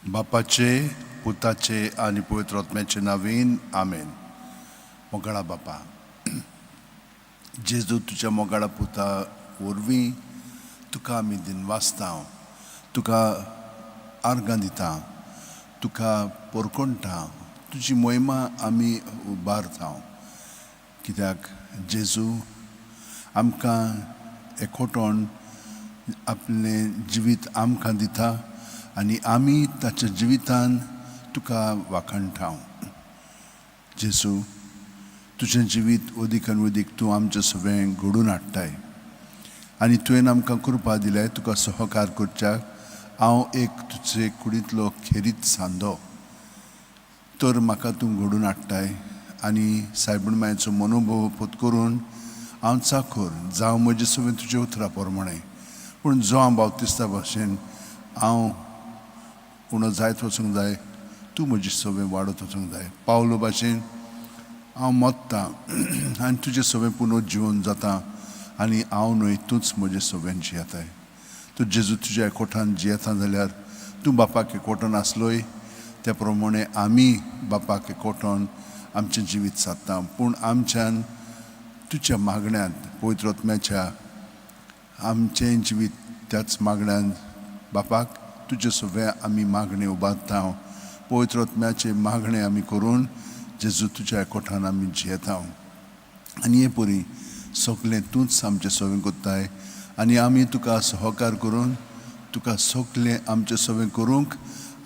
बापाचे, पुताचे आनी पवित्र आत्म्याचे नावीन, आमेन. मोगाळा बापा जेजू, तुज्या मोगाळा पुता वरवीं तुका आमी दिनवासता, तुका आर्गां दिता, तुका पोरकोणटा, तुजी मोहिमा आमी उबारता. कित्याक जेजू आमकां एकवटोन आपलें जिवीत आमकां दिता आनी आमी ताच्या जिवितान तुका वाखाणटा. जेजू, तुजें जिवीत अदीक आनी अदीक तूं आमचें सगळें घडून हाडटाय आनी तुवें आमकां कृपा दिल्याय तुका सहकार करच्याक. हांव एक तुजे कुडींतलो खेरीत सांदो, तर म्हाका तूं घडून हाडटाय आनी सायबण मायचो मनोभव पोत करून हांव चाखोर जावं म्हजे सगळें तुजे उतरा प्रमाणें. पूण जो हांव बावतिस्ता भाशेन हांव उणो जायत वचूंक जाय, तूं म्हजी सगळें वाडत वचूंक जाय. पावलो भाशेन हांव मोत्तां आनी तुजें सगळें पुनर्जिवन जाता आनी हांव न्हय, तूंच म्हजें सगळें जियेताय. तूं जेजू तुज्या एकवटान जियेता जाल्यार तूं बापाक एकवटान आसलोय त्या प्रमाणे आमी बापाक एकवटान आमचें जिवीत सादता. पूण आमच्यान तुज्या मागण्यांत पवित्र आत्म्याच्या आमचें जिवीत त्याच मागण्यान बापाक तुजे सगळें आमी मागणें उबारता. पवित्र आत्म्याचें मागणें आमी करून जेजू तुज्या एकवटान आमी जियेता आनी हे परी सगळें तूंच आमचें सगळें करताय आनी आमी तुका सहकार करून तुका सगळें आमचें सगळें करूंक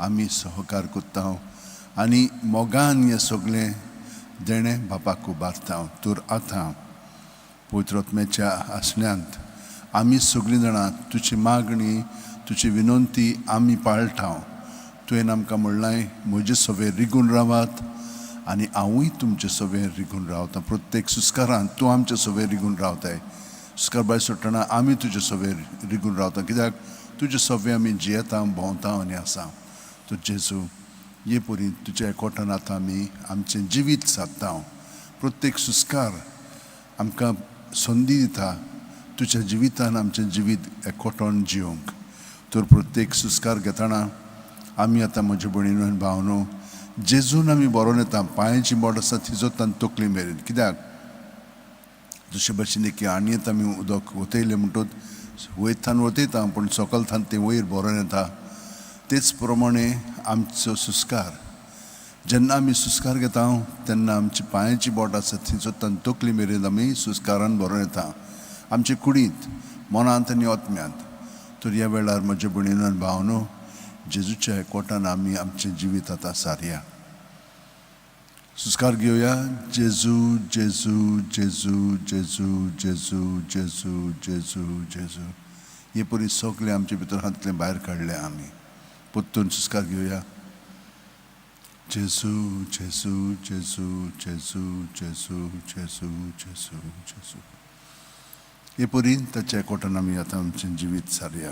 आमी सहकार करता आनी मोगान हें सगळें देणें बापाक उबारता. तर आतां पवित्र आत्म्याच्या आसण्यांत आमी सगळीं जाणां तुजी मागणी, तुजी विनंती आमी पाळटा. तुवें आमकां म्हणलां म्हजे सगळें रिगून रावात आनी हांवूय तुमचे सगळें रिगून रावता. प्रत्येक सुस्कारान तूं आमचे सगळें रिगून रावताय. सुस्कार भायर सोडटना आमी तुजे सगळें रिगून रावता, कित्याक तुजे सगळें आमी जियेता, भोंवता आनी आसा. तर जेजू, हे परी तुज्या एकवटान आतां आमी आमचें जिवीत सादता. प्रत्येक सुस्कार आमकां संदी दिता तुज्या जिवितान आमचें जिवीत एकवटान जिवंक. तर प्रत्येक सुस्कार घेतना आमी आतां म्हजे भयणीनो आनी भावनो जेजून आमी बरोवन येता. पांयाची बोट आसा तिजो तान तकली मेरेन, कित्याक दुसरे भाशेन एक आणयेंत आमी उदक वतयलें म्हणटूच वयर थान वतयता पूण सकयल थान तें वयर बरोवन येता. तेच प्रमाणे आमचो सुस्कार, जेन्ना आमी सुस्कार घेता तेन्ना आमची पांयाची बोट आसा थंयचो तान तकली मेरेन आमी सुस्कारान बरोवन येता आमचे कुडींत, मनांत आनी आत्म्यांत. तर ह्या वेळार म्हजे भयणीनो आनी भावनो जेजूच्या एकवटान आमी आमचें जिवीत आतां सारया. सुस्कार घेवया. जेजू जेजू जेजू जेजू जेजू जेजू जेजू जेजू. हे परी सगळें आमचे भितर हातलें भायर काडलें आमी. परतून सुस्कार घेवया. जेजू जेजू जेजू जेजू जेजू जेजू जेजू जेजू. हे परी ताच्या एकवटान आमी आतां आमचें जिवीत सारया.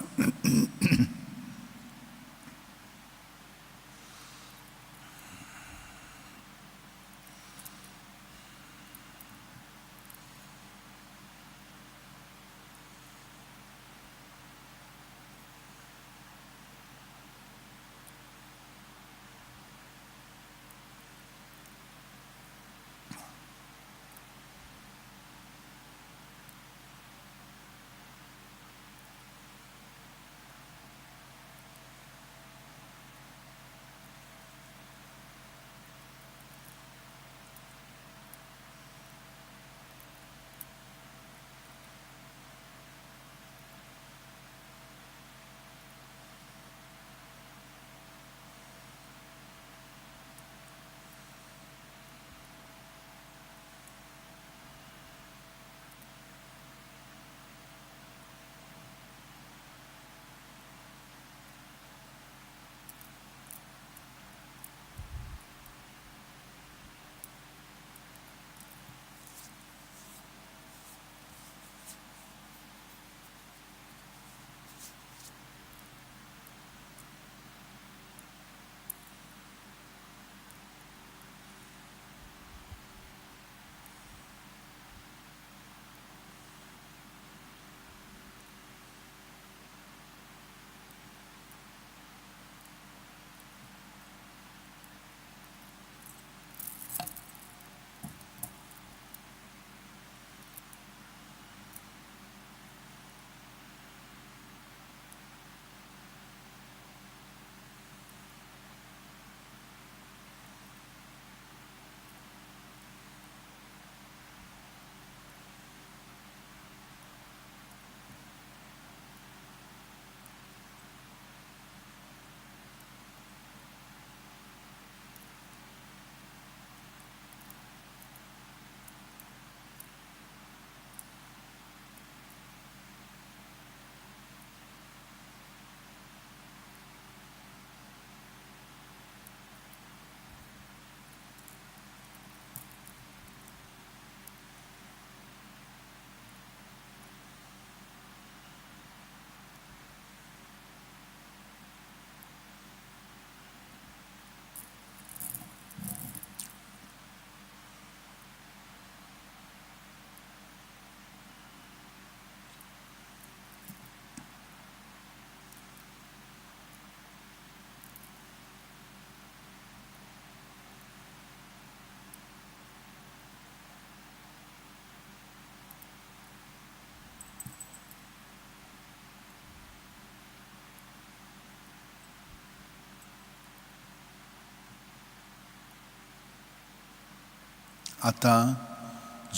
आतां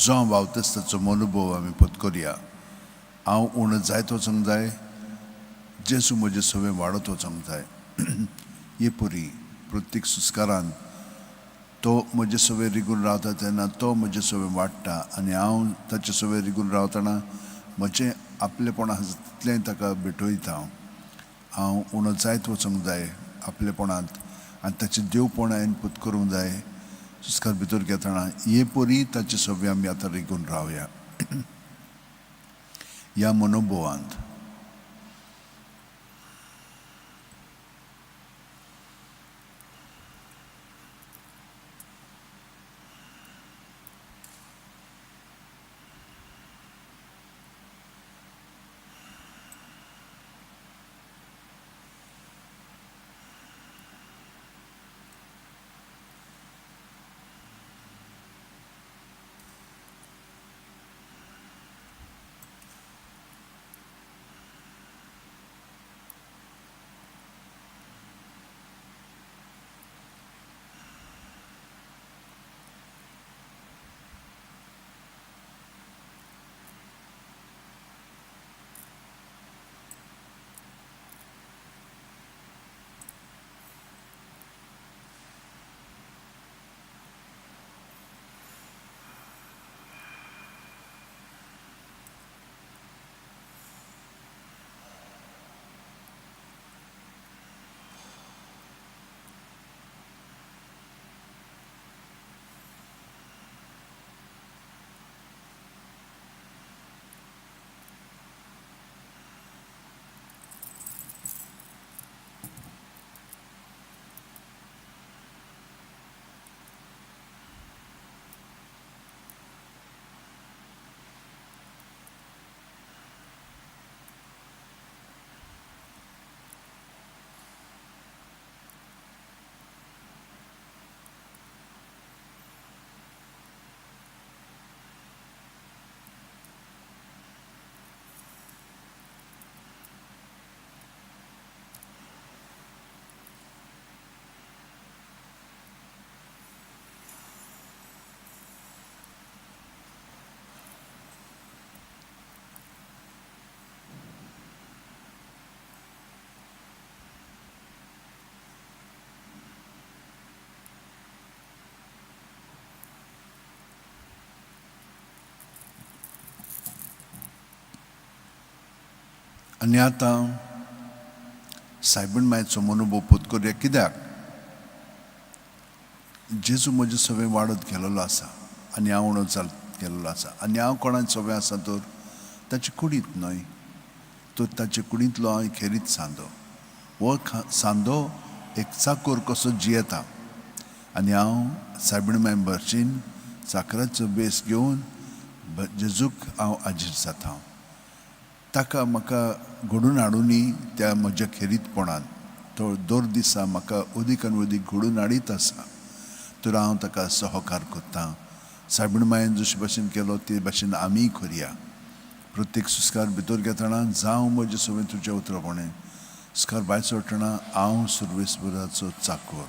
जांव बावतेस्ताचो मनोभव आमी पत्करया. हांव उणो जायत वचोंक जाय, जेजू म्हजे सवें वाडत वचोंक जाय. हे परी प्रत्येक सुस्कारान तो म्हजे सवें रिगून रावता तेन्ना तो म्हजे सवें वाडटा आनी हांव ताचे सवें रिगून रावतना म्हजें आपलेपण आसा तितलें ताका भेटयता. हांव उणो जायत वचोंक जाय आपलेपणांत आनी ताचें देवपण हांवें पत्करूंक जाय. सुस्कार भितर घेतना हे परी ताचे सवें आमी आतां रिगून रावया ह्या मनोभवांत. आनी आतां सायबण मायचो मनोभव पत्करया. कित्याक जेजू म्हजे सवें वाडत गेलेलो आसा आनी हांव उणो चालत गेलेलो आसा आनी हांव कोणाक सवें आसा तर ताचे कुडींत न्हय, तर ताचे कुडींतलो हांव खेरीत सांदो. हो सांदो एक चाकोर कसो जियेता आनी हांव सायबण माय भशेन चाकराचो बेस घेवन जेजूक हांव आजीर जाता. ताका म्हाका घडून हाडुनी त्या म्हज्या खेरीतपणान तो दर दिसा म्हाका अदीक आनी अदीक घडून हाडीत आसा, तर हांव ताका सहकार करतां. सायबण मायेन जशे भाशेन केलो ते भाशेन आमीय करया. प्रत्येक सुस्कार भितर घेतना जावं म्हजे सवें तुज्या उतरपणे, सुस्कार भायर सोडटना हांव सुर्वेसबराचो चाकोर.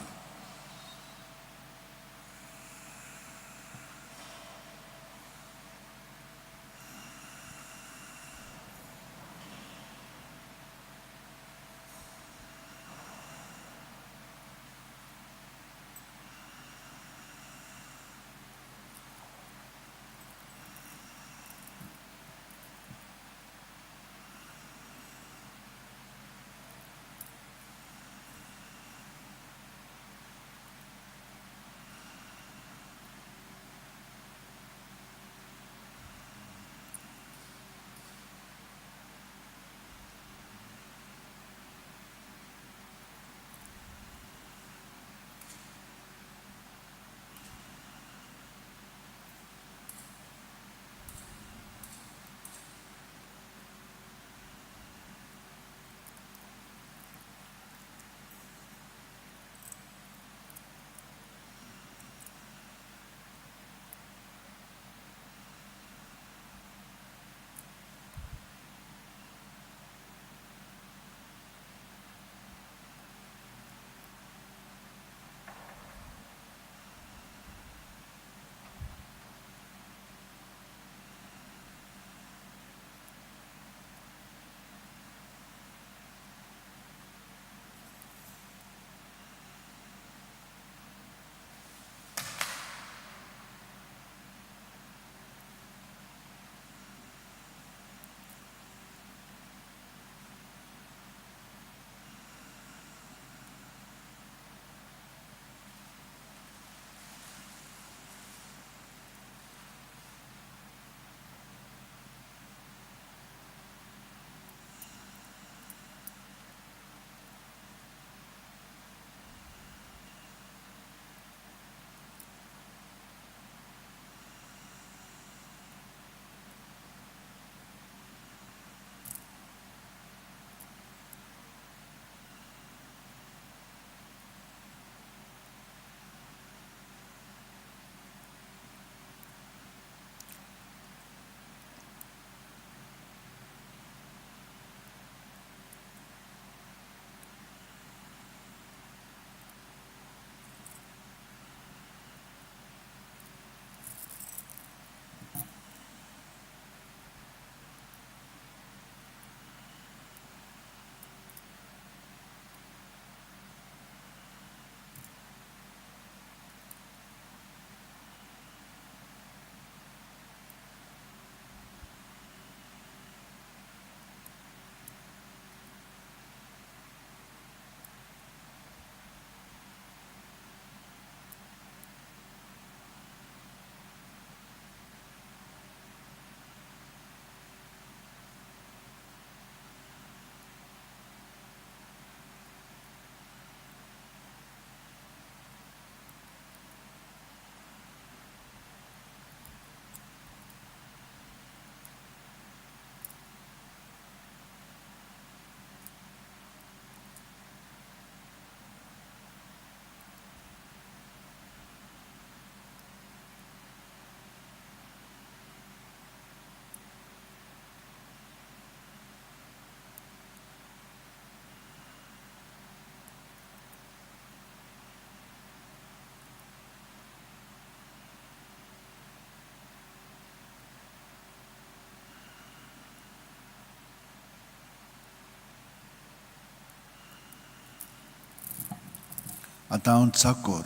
आतां हांव चाकोर,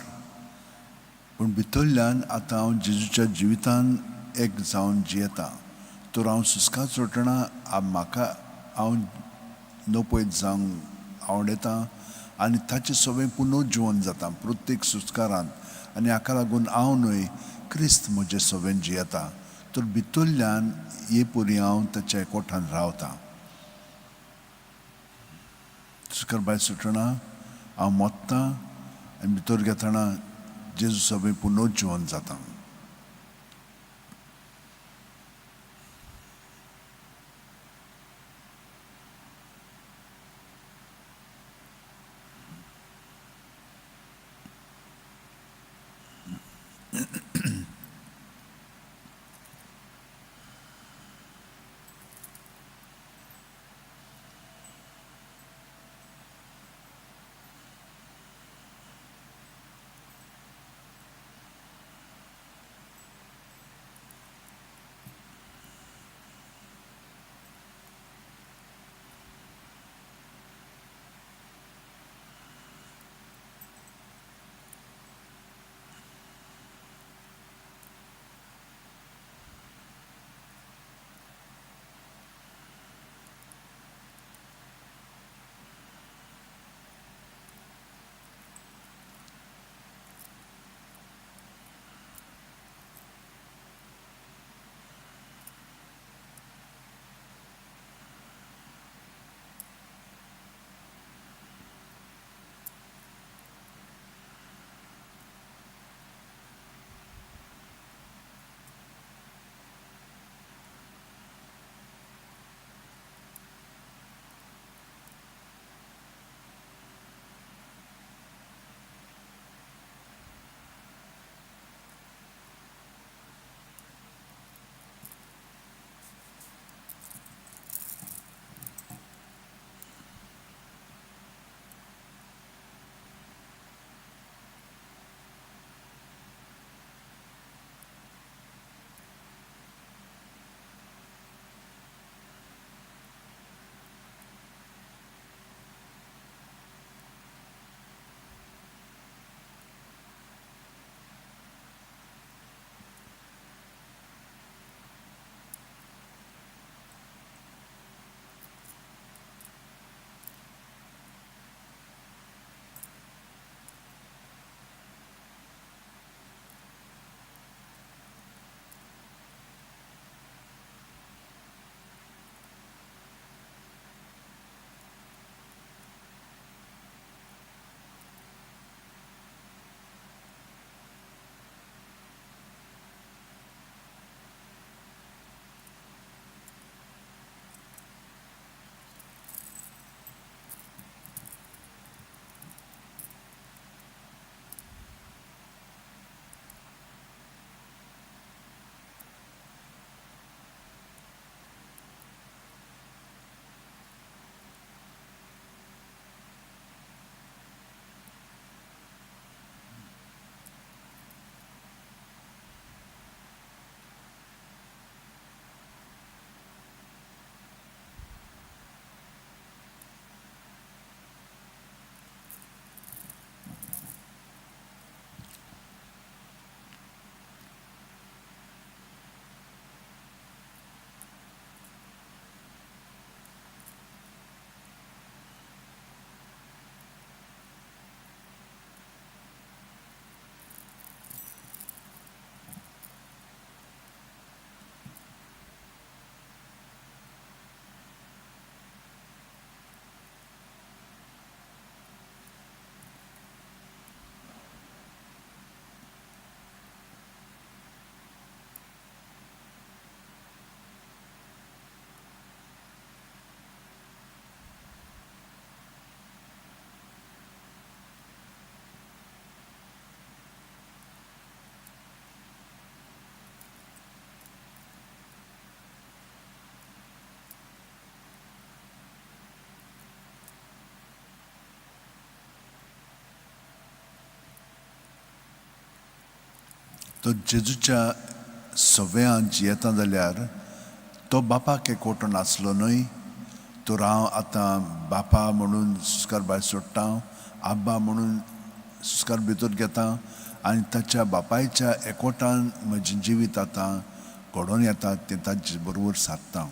पूण भितरल्यान आतां हांव जेजूच्या जिवितान एक जावन जियेतां. तर हांव सुस्कार सोडटना म्हाका हांव नपयत जावंक आवडटा आनी ताचे सवें पुनर्जिवन जाता प्रत्येक सुस्कारांत, आनी हाका लागून हांव न्हय क्रिस्त म्हजे सवें जियेता. तर भितरल्यान हे परी हांव ताच्या एकवटान रावतां. सुस्कार भायर सुटना हांव मोत्तां आनी भितर घेतना जेजू सवें पुनर्जिवन जाता. तो जेजूच्या सव्यान जियेता जाल्यार तो बापाक एकवटो नासलो न्हय. तर हांव आतां बापा म्हणून सुस्कार भायर सोडटा, आब्बा म्हणून सुस्कार भितर घेता आनी ताच्या बापायच्या एकवटान म्हजें जिवीत आतां घडोवन येता तें ताचे बरोबर सादता.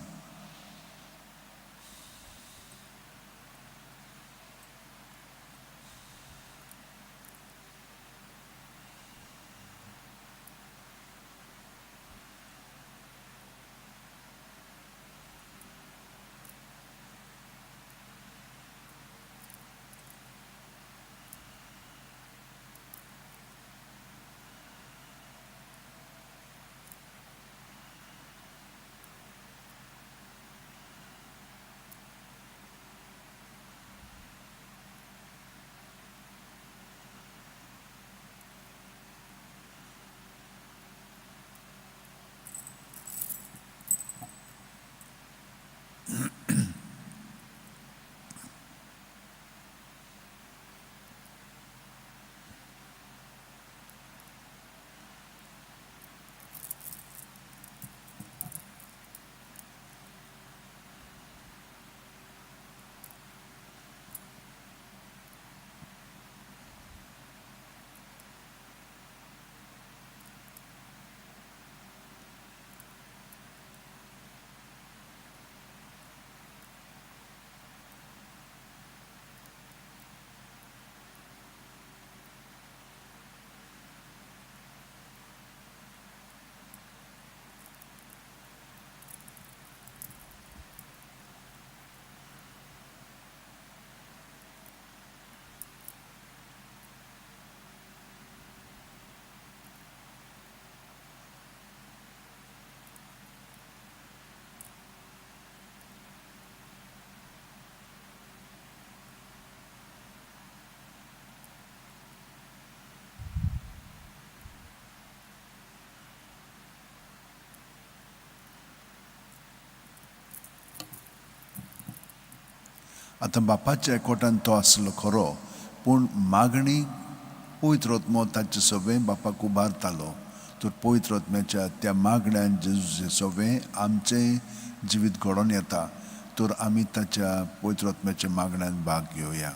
आतां बापाच्या एकवटान तो आसलो खरो, पूण मागणी पवित्र आत्मो ताचे सवें बापाक उबारतालो. तर पवित्र आत्म्याच्या त्या मागण्यान जेजूचे सवें आमचें जिवीत घडोवन येता. तर आमी ताच्या पवित्र आत्म्याच्या मागण्यान भाग घेवया.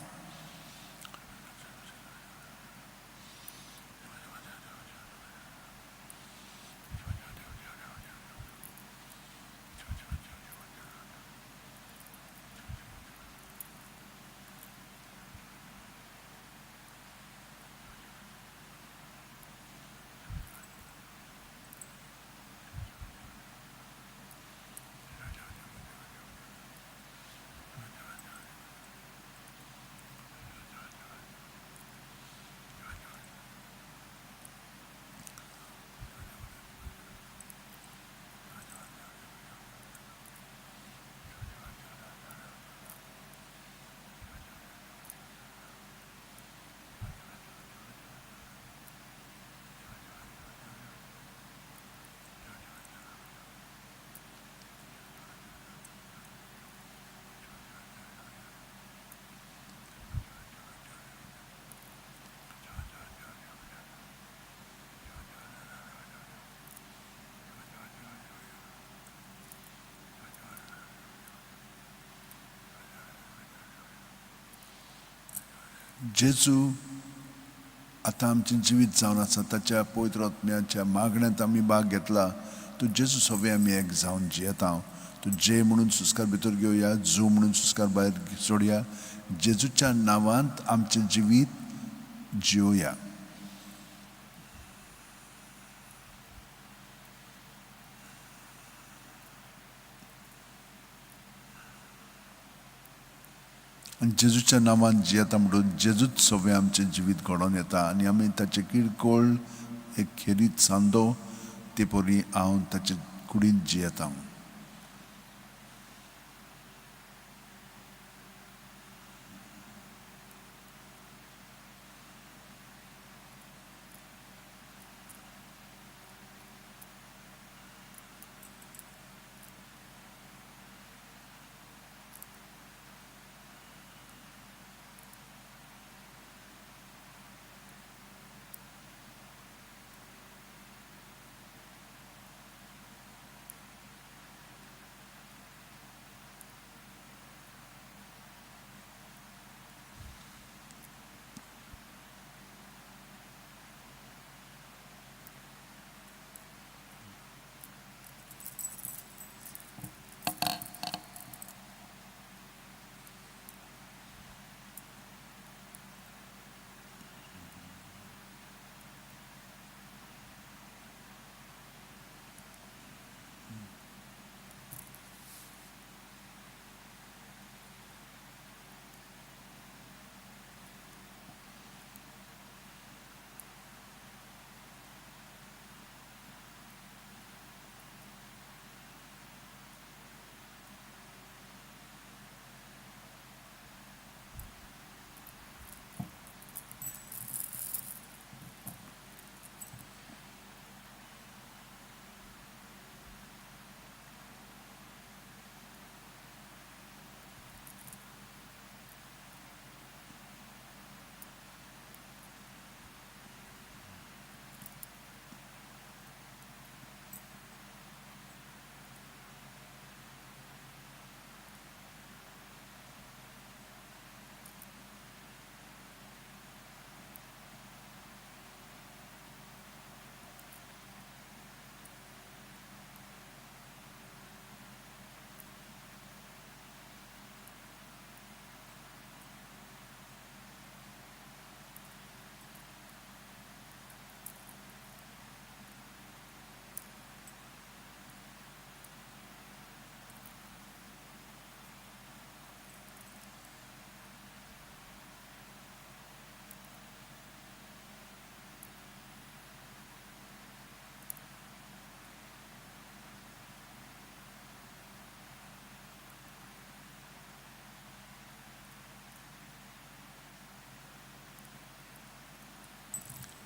जेजू आतां आमचें जिवीत जावन आसा, ताच्या पवित्र आत्म्याच्या मागण्यांत आमी भाग घेतला. तूं जेजू सगळें आमी एक जावन जियेता. तूं जे म्हणून सुस्कार भितर घेवया, जू म्हणून सुस्कार भायर सोडया. जेजूच्या नांवांत आमचें जिवीत जियोया. आनी जेजूच्या नांवान जियेता म्हणून जेजूच सगळें आमचें जिवीत घडोवन येता आनी आमी ताचें किरकोळ एक खेरीत सांदो ते परी हांव ताचे कुडींत जियेता.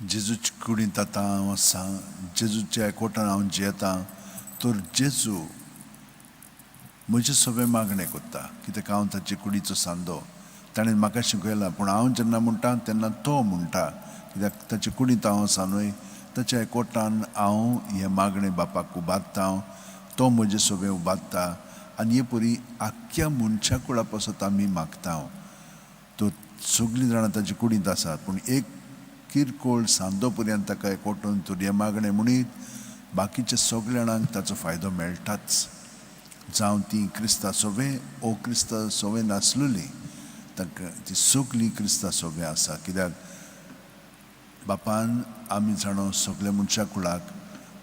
जेजूच्या कुडींत आतां हांव आसा, जेजूच्या एकवटान हांव जियेतां, तर जेजू म्हजें सगळें मागणें करता, कित्याक हांव ताचे कुडीचो सांदो. ताणें म्हाका शिकयलां, पूण हांव जेन्ना म्हणटा तेन्ना तो म्हणटा, कित्याक ताचे कुडींत हांव आसा न्हय. ताच्या एकवटान हांव हें मागणें बापाक उबारता, तो म्हजें सगळें उबारता आनी हे परी आख्ख्या मनशा कुळा पासत आमी मागता. तर सगळीं जाणां ताचे कुडींत आसात, पूण एक किरकोळ सांदो पर्यंत ताका एकवटून तर हें मागणें म्हणीत बाकीच्या सगळ्या जाणांक ताचो फायदो मेळटाच. जावं ती क्रिस्ता सोवे ओ क्रिस्ता सोवे नासलेली, तांकां ती सगळीं क्रिस्ता सोवे आसा, कित्याक बापान आमी जाणो सगल्या मनशा कुळाक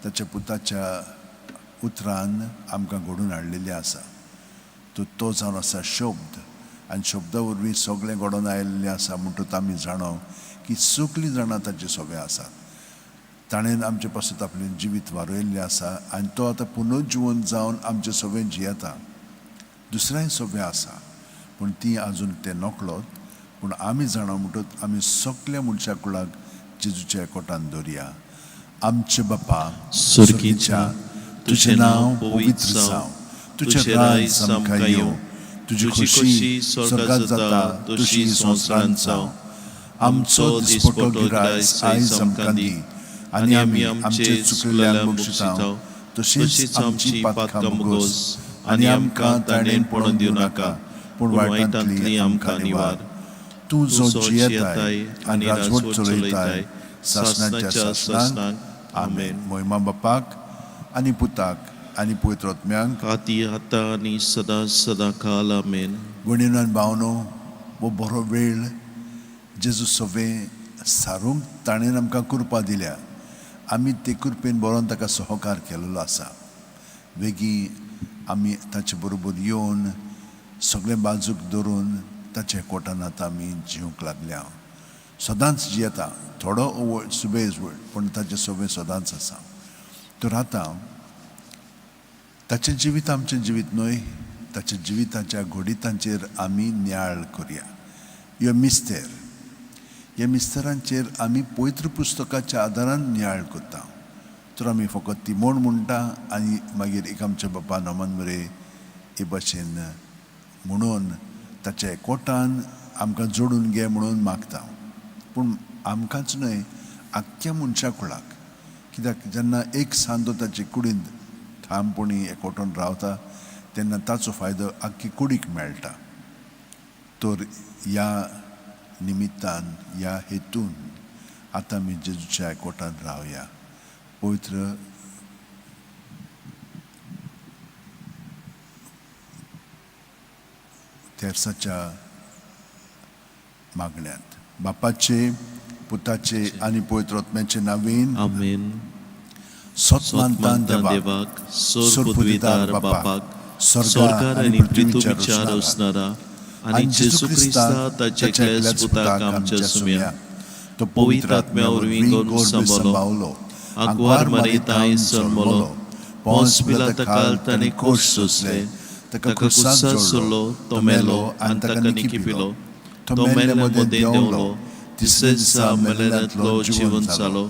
ताच्या पुताच्या उतरान आमकां घडून हाडलेलें आसा. तर तो जावन आसा शब्द, आनी शब्दा वरवीं सगळें घडोवन आयिल्लें आसा. म्हणटकच आमी जाणो की सगळीं जाणां ताचे सोवे आसात. ताणें आमचे पासत आपलें जिवीत वारयल्लें आसा आनी तो आतां पुनर्जिवन जावन आमचे सोवे जियेता. दुसऱ्याय सोवे आसा, पूण ती आजून ते नकळत, पूण आमी जाणा. म्हणटकच आमी सगल्या मनशा कुळाक जेजूच्या एकवटान दवरया. आमचे बापा स्वर्गीच्या, तुजें नांव पवित्र जावं, तुजें राज आमकां येवं, तुजी खोशी स्वर्गात जाता तशी संवसारांत जावं. आमचो दिसपटो गिरायस आयज आमकां दी आनी आमी आमचे चुकलेल्यांक बक्षितांव तशींच आमची पातकां मुगोस आनी आमकां ताणें पडोवन दिवं नाका, पूण वायटांतली आमकां निवार. तूं जो जियेताय आनी राजवट चलयताय सासणाच्या सासणाक, आमेन. मोहिमा बापाक आनी पुताक आनी पवित्र आत्म्यांक, आती आतां आनी सदां सदां काल, आमेन. भयणीनो भावनो, हो बरो वेळ जेजू सवे सारूंक ताणें आमकां कृपा दिल्या. आमी ते कृपेन बरोवन ताका सहकार केलेलो आसा. वेगीं आमी ताचे बरोबर येवन सगळें बाजूक धरून ताच्या कोटान आतां आमी जिवंक लागल्या. सदांच जियेता, थोडो सुबेज वेळ, पूण ताचें सगळें सदांच आसा. तर आतां ताचें जिवीत आमचें जिवीत न्हय, ताच्या जिविताच्या घडितांचेर आमी नियाळ करया. ह्यो मिस्तेर, ह्या मिस्तेरांचेर आमी पवित्र पुस्तकाच्या आदारान नियाळ करता. तर आमी फकत ती म्हण म्हणटा आनी मागीर एक आमच्या बापा नमन मरे हे भाशेन म्हणून ताच्या एकवटान आमकां जोडून घे म्हणून मागता. पूण आमकांच न्हय, आख्ख्या मनशा कुळाक, कित्याक जेन्ना एक सांदो ताचे कुडींत ठामपणी एकवटून रावता तेन्ना ताचो फायदो आख्खी कुडीक मेळटा. तर ह्या निमित्तान, ह्या हेतून आतां आमी जेजूच्या एकवटान रावया. पवित्र तेर्साच्या मागण्यांत बापाचे, पुताचे आनी पवित्र आत्म्याचे नांवेन, आमेन. सत मानता देवाक, देवाक, सोरपुदवीदार बापाक, स्वर्गार आनी पृथ्वीच्या रचणारा आनी जेजू क्रिस्ता ताच्या एकल्याच पुताक आमच्या सुम्या, तो पवित्र आत्म्या वरवीं करून सांबाळलो, आंकवार मारी जल्मलो, पोंस पिलाता काल ताणें कोश सोंसले, ताका खुर्सार सोडलो, तो मेलो आनी ताका निकिपिलो, तो मेल्ल्या मदें देंवलो, तिसऱ्या दिसा मेल्ल्यांतलो जिवन जालो,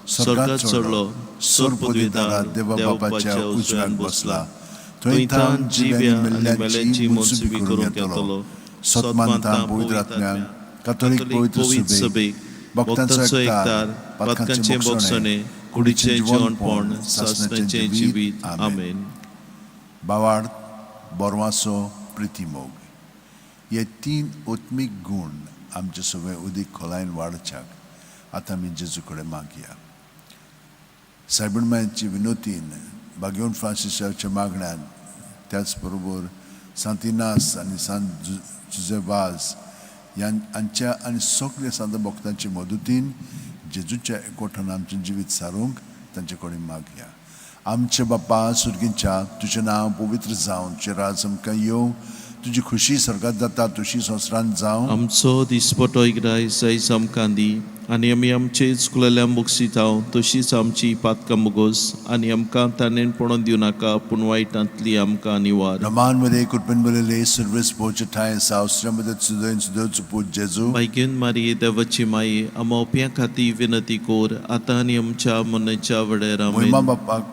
स्वर्गात चडलो, सोरपदवीदार देवा बापाच्या उजव्यान बसला, थंय तान जिव्या आनी मेल्यांची मनसुबी करूंक येतलो. सत मानता पवित्र आत्म्यांक, कातोलीक पवित्र सभेक, भक्तांचो एकतार, पातकांचें बोगसणें, कुडीचें जिवनपण, सासणाचें जिवीत, आमेन. बावाड, बोरवासो, प्रितीमोग हे तीन आत्मीक गूण आमचे सगळे उदीक खोलायन वाडच्याक आतां आमी जेजू कडेन मागया. सायबीण मायची विनोतीन, बागेवन फ्रांसिसाच्या मागण्यान, त्याच बरोबर सांत इनास आनी सांत जुजे वाज हांच्या आनी सगल्या सांत भक्तांचे मदतीन जेजूच्या एकवटान आमचें जिवीत सारूंक तांचे कडेन मागया. आमचे बापा सुर्गींच्या, तुजें नांव पवित्र जावं, तुजें राज आमकां येवं, तुजी खुशी स्वर्गात जाता तुशी संवसारांत जावं. आमचो दिसपटो इगराय आयज आमकां दी आनी आमी आमचे चुकलेल्या मुक्षितांव तशीच आमची पातकां मुगोस आनी आमकां ताणें पणोवन दिवं नाका पूण वायटांतली आमकां निवार. नमान मरे कृपेन बरले सर्वेस पोच ठांय सावसऱ्या मदत सुदय सुदयचो पूत जेजू. बायगेन मारिये देवाची माये आमोप्यां खातीर विनंती कोर आतां आनी आमच्या मरणाच्या वेळार. मोहिमा आमेन. बापाक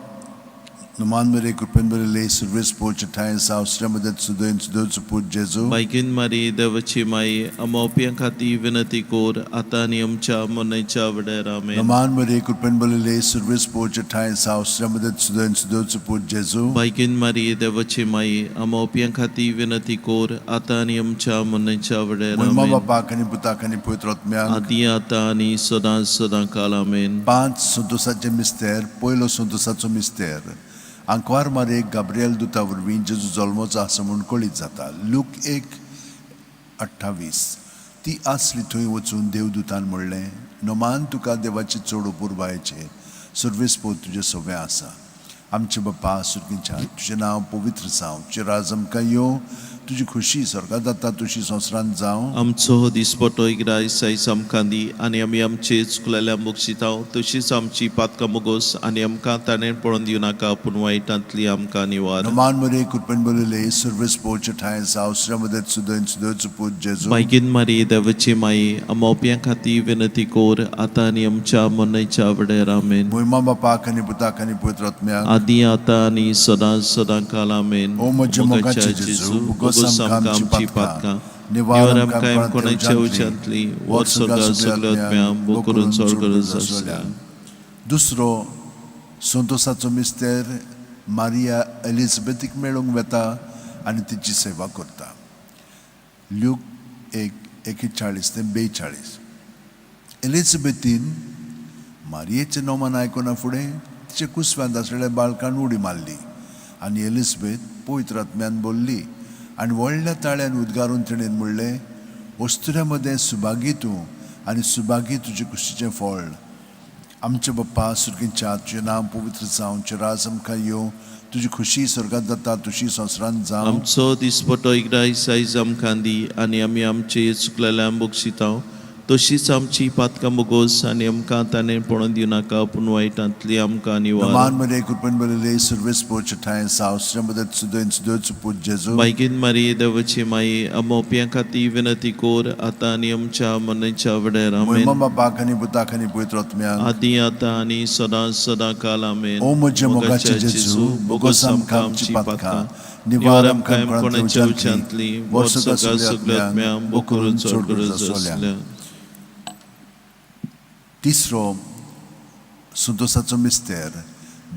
नमान मरे कृपेन बरले सर्वेस पोच ठांय सावसऱ्या मदत सुदय सुदयचो पूत जेजू. बायगेन मारिये देवाची माये आमोप्यां खातीर विनंती कोर आतां आनी आमच्या मरणाच्या वेळार. आमेन. नमान मरे कृपेन बरले सर्वेस पोच ठांय सावसऱ्या मदत सुदय सुदयचो पूत जेजू. बायगेन मारिये देवाची माये आमोप्यां खातीर विनंती कोर आतां आनी आमच्या मरणाच्या वेळार. मोहिमा आमेन. बापाक आनी पुताक आनी पवित्र आत्म्याक. आदी आतां आनी सदां सदां काल. आमेन. पांच संतोसाचे मिस्तेर. पयलो संतोसाचो मिस्तेर, आंकवार मारयेक गाब्रियल दुता वरवीं जेजू जल्मचो आसा म्हूण कळीत जाता. लूक 1:28. ती आसली थंय वचून देवदूतान म्हणलें, नमान तुका देवाचे चड अपुरबायेचे, सर्वेस्पोर तुजें सवें आसा. आमचे बापा सुर्गीच्या, तुजें नांव पवित्र जावं, तुजें राज आमकां येवं, तुजी खुशी स्वर्गात जाता तुशी संवसारांत जावं. आमचो दिसपटो इगराय आयज आमकां दी आनी आमी आमचे चुकलेल्या मुक्षितांव तशीच आमची पातकां मुगोस आनी आमकां ताणें पळोवन दिवं नाका पूण वायटांतली आमकां निवार. नमान मरे कृपेन बरले सर्वेस पोच ठांय सावसऱ्या मदत सुदय सुदयचो पूत जेजू. बायगीन मारी देवाची माई आमोप्यां खातीर विनंती कोर आतां आनी आमच्या मरणाच्या वेळार. आमेन. मोहिमा बापाक आनी पुताक आनी पवित्र आत्म्याक. आदी आतां आनी सदां सदां काल. आमेन. ओ म्हज्या मोगाचे जेजू, बोगोस आमकां आमची पातकां, निवार आमकां कोणाच्या उच्यांतली, वच स्वर्गा सगल्या आत्म्या बोकरून चड गरज आसल्या. दुसरो संतोसाचो मिस्तेर, मारिया एलिझाबेथीक मेळूंक वेता आनी तिची सेवा करता. ल्यूक 1:41 ते 42. एलिझाबेथीन मारियेचें नोमान आयकना फुडें तिचे कुसव्यांत आसलेल्या बाळकान उडी मारली आनी एलिझाबेथ पवित्र आत्म्यान बोल्ली आनी व्हडल्या ताळ्यान उद्गारून तिणें म्हणलें, वस्तुऱ्या मदें सुभागी तूं आनी सुभागी तुजे कुशीचें फळ. आमचे बाप्पा सुर्गीच्या, तुजें नांव पवित्र जावं, तुजें राज आमकां येवं, तुजी खुशी स्वर्गात जाता तुशी संवसारांत जावं. आमचो दिसपटो इगराय आयज आमकां दी आनी आमी आमचे चुकलेल्या बक्षितांव तशीच आमची पातकां मुगोस आनी आमकां ताणें पळोवन दिवं नाका पूण वायटांतली आमकां निवार. नमान मरे कृपेन बरले सर्वेस पोच ठांय सावसऱ्या मदत सुदय सुदयचो पूत जेजू. बायगीन मारी देवाची माई आमोप्यां खातीर विनंती कोर आतां आनी आमच्या मरणाच्या वेळार. मोहिमा आमेन. बापाक आनी पुताक आनी पवित्र आत्म्याक. आदी आतां आनी सदां सदां काल. आमेन. ओ म्हज्या मोगाचे जेजू, बोगोस आमकां आमची पातकां, निवार आमकां कोणाच्या उच्यांतली, वर्स वर्सका सगल्या आत्म्या बोकरून चड गरज आसल्या. तिसरो संतोसाचो मिस्तेर,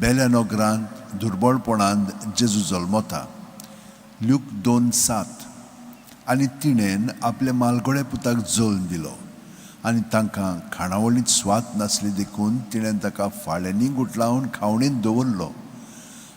बेल्या नगरांत दुर्बळपणान जेजू जल्मता. ल्यूक 2:7. आनी तिणेन आपल्या मालगोड्या पुताक जल्म दिलो आनी तांकां खाणावळींत स्वाद नासली देखून तिणें ताका फाळ्यांनी गुटलावन खावणेंत दवरलो.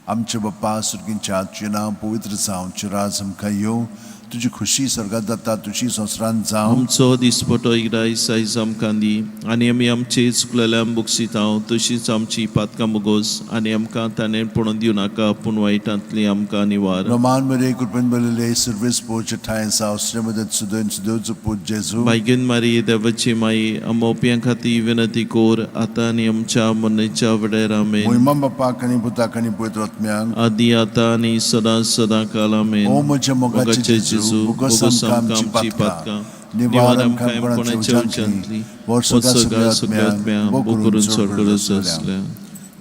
आमचे बाप्पा सुर्गीच्या, तुजें नांव पवित्र जावं, तुजें राज आमकां येवं, तुजी खुशी स्वर्गात जाता तुशी संवसारांत जावं. आमचो दिसपटो इगराय आयज आमकां दी आनी आमी आमचे चुकलेल्या बक्षितांव तशीच आमची पातकां मुगोस आनी आमकां ताणें पळोवन दिवं नाका पूण वायटांतली आमकां निवार. नमान मरे कृपेन बरले सर्वेस पोच ठांय सावसऱ्या मदत सुदय सुदयचो पूत जेजू. बायगेन मारी देवाची माई आमोप्यां खातीर विनंती कोर आतां आनी आमच्या मरणाच्या वेळार. आमेन. मोहिमा बापाक आनी पुताक आनी पवित्र आत्म्याक. आदी आतां आनी सदां सदां काल. आमेन. ओ म्हज्या मोगाचे जेजू, बोगोस आमकां आमची पातकां, निवार आमकां कोणाच्या उच्यांतली, वर्सगा सगळ्या सगळ्या आत्म्या आत्म्या बोकरून चड गरज आसल्या.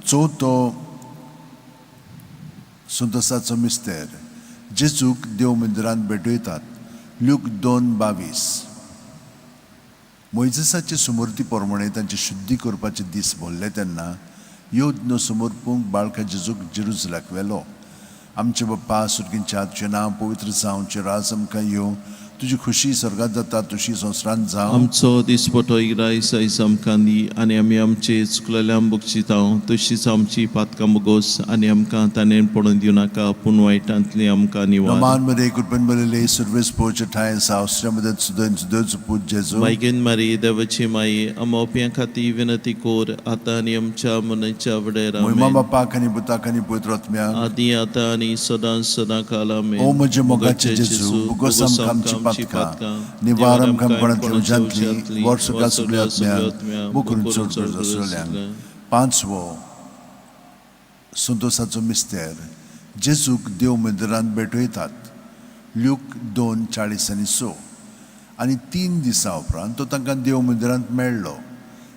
चवथो संतोसाचो मिस्तेर, जेजूक देव मंदिरांत भेटयतात. ल्यूक 2:22. मोयजेसाचे सुमूर्ती प्रमाणे तांची शुद्धी करपाचे दीस भरले तेन्ना यज्ञ समर्पूंक बाळका जेजूक जेरुजलाक व्हेलो. आमचे बाप्पा सुर्गीच्या, तुजें नांव पवित्र जावं, तुजें राज आमकां येवं, तुजी खुशी स्वर्गात जाता तुशी संवसारांत जावं. आमचो दिसपटो इग्रायस आयज आमकां दी आनी आमी आमचे चुकलेल्या बक्षितांव तशीच आमची पातकां बोगोस आनी आमकां ताणें पडून दिवं नाका पूण वायटांतली आमकां निवार. नमान मरे कृपेन बरले सर्वेस पोवचे ठांय सावसऱ्या मदत सुदन सुदोचो पूत जेजू. मायगेन मारी देवाची माई आमोप्यां खातीर विनंती कोर आतां आनी आमच्या मनाच्या वडेर. मोहिमा बापाक आनी पुताक आनी पवित्र आत्म्याक. आदी आतां आनी सदां सदां काल. आमेन. ओ म्हज्या मोगाचे जेजू, बोगोस आमकां आमची पातकां, निवार आमकां कोणांतल्या उज्यांतली, वर्सुका सगळ्या आत्म्यांक, बोकरून चड गरज आसलेल्यांक. पांचवो संतोसाचो मिस्तेर, जेजूक देव मंदिरांत भेटयतात. ल्यूक 2:46. आनी 3 दिसां उपरांत तो तांकां देव मंदिरांत मेळ्ळो.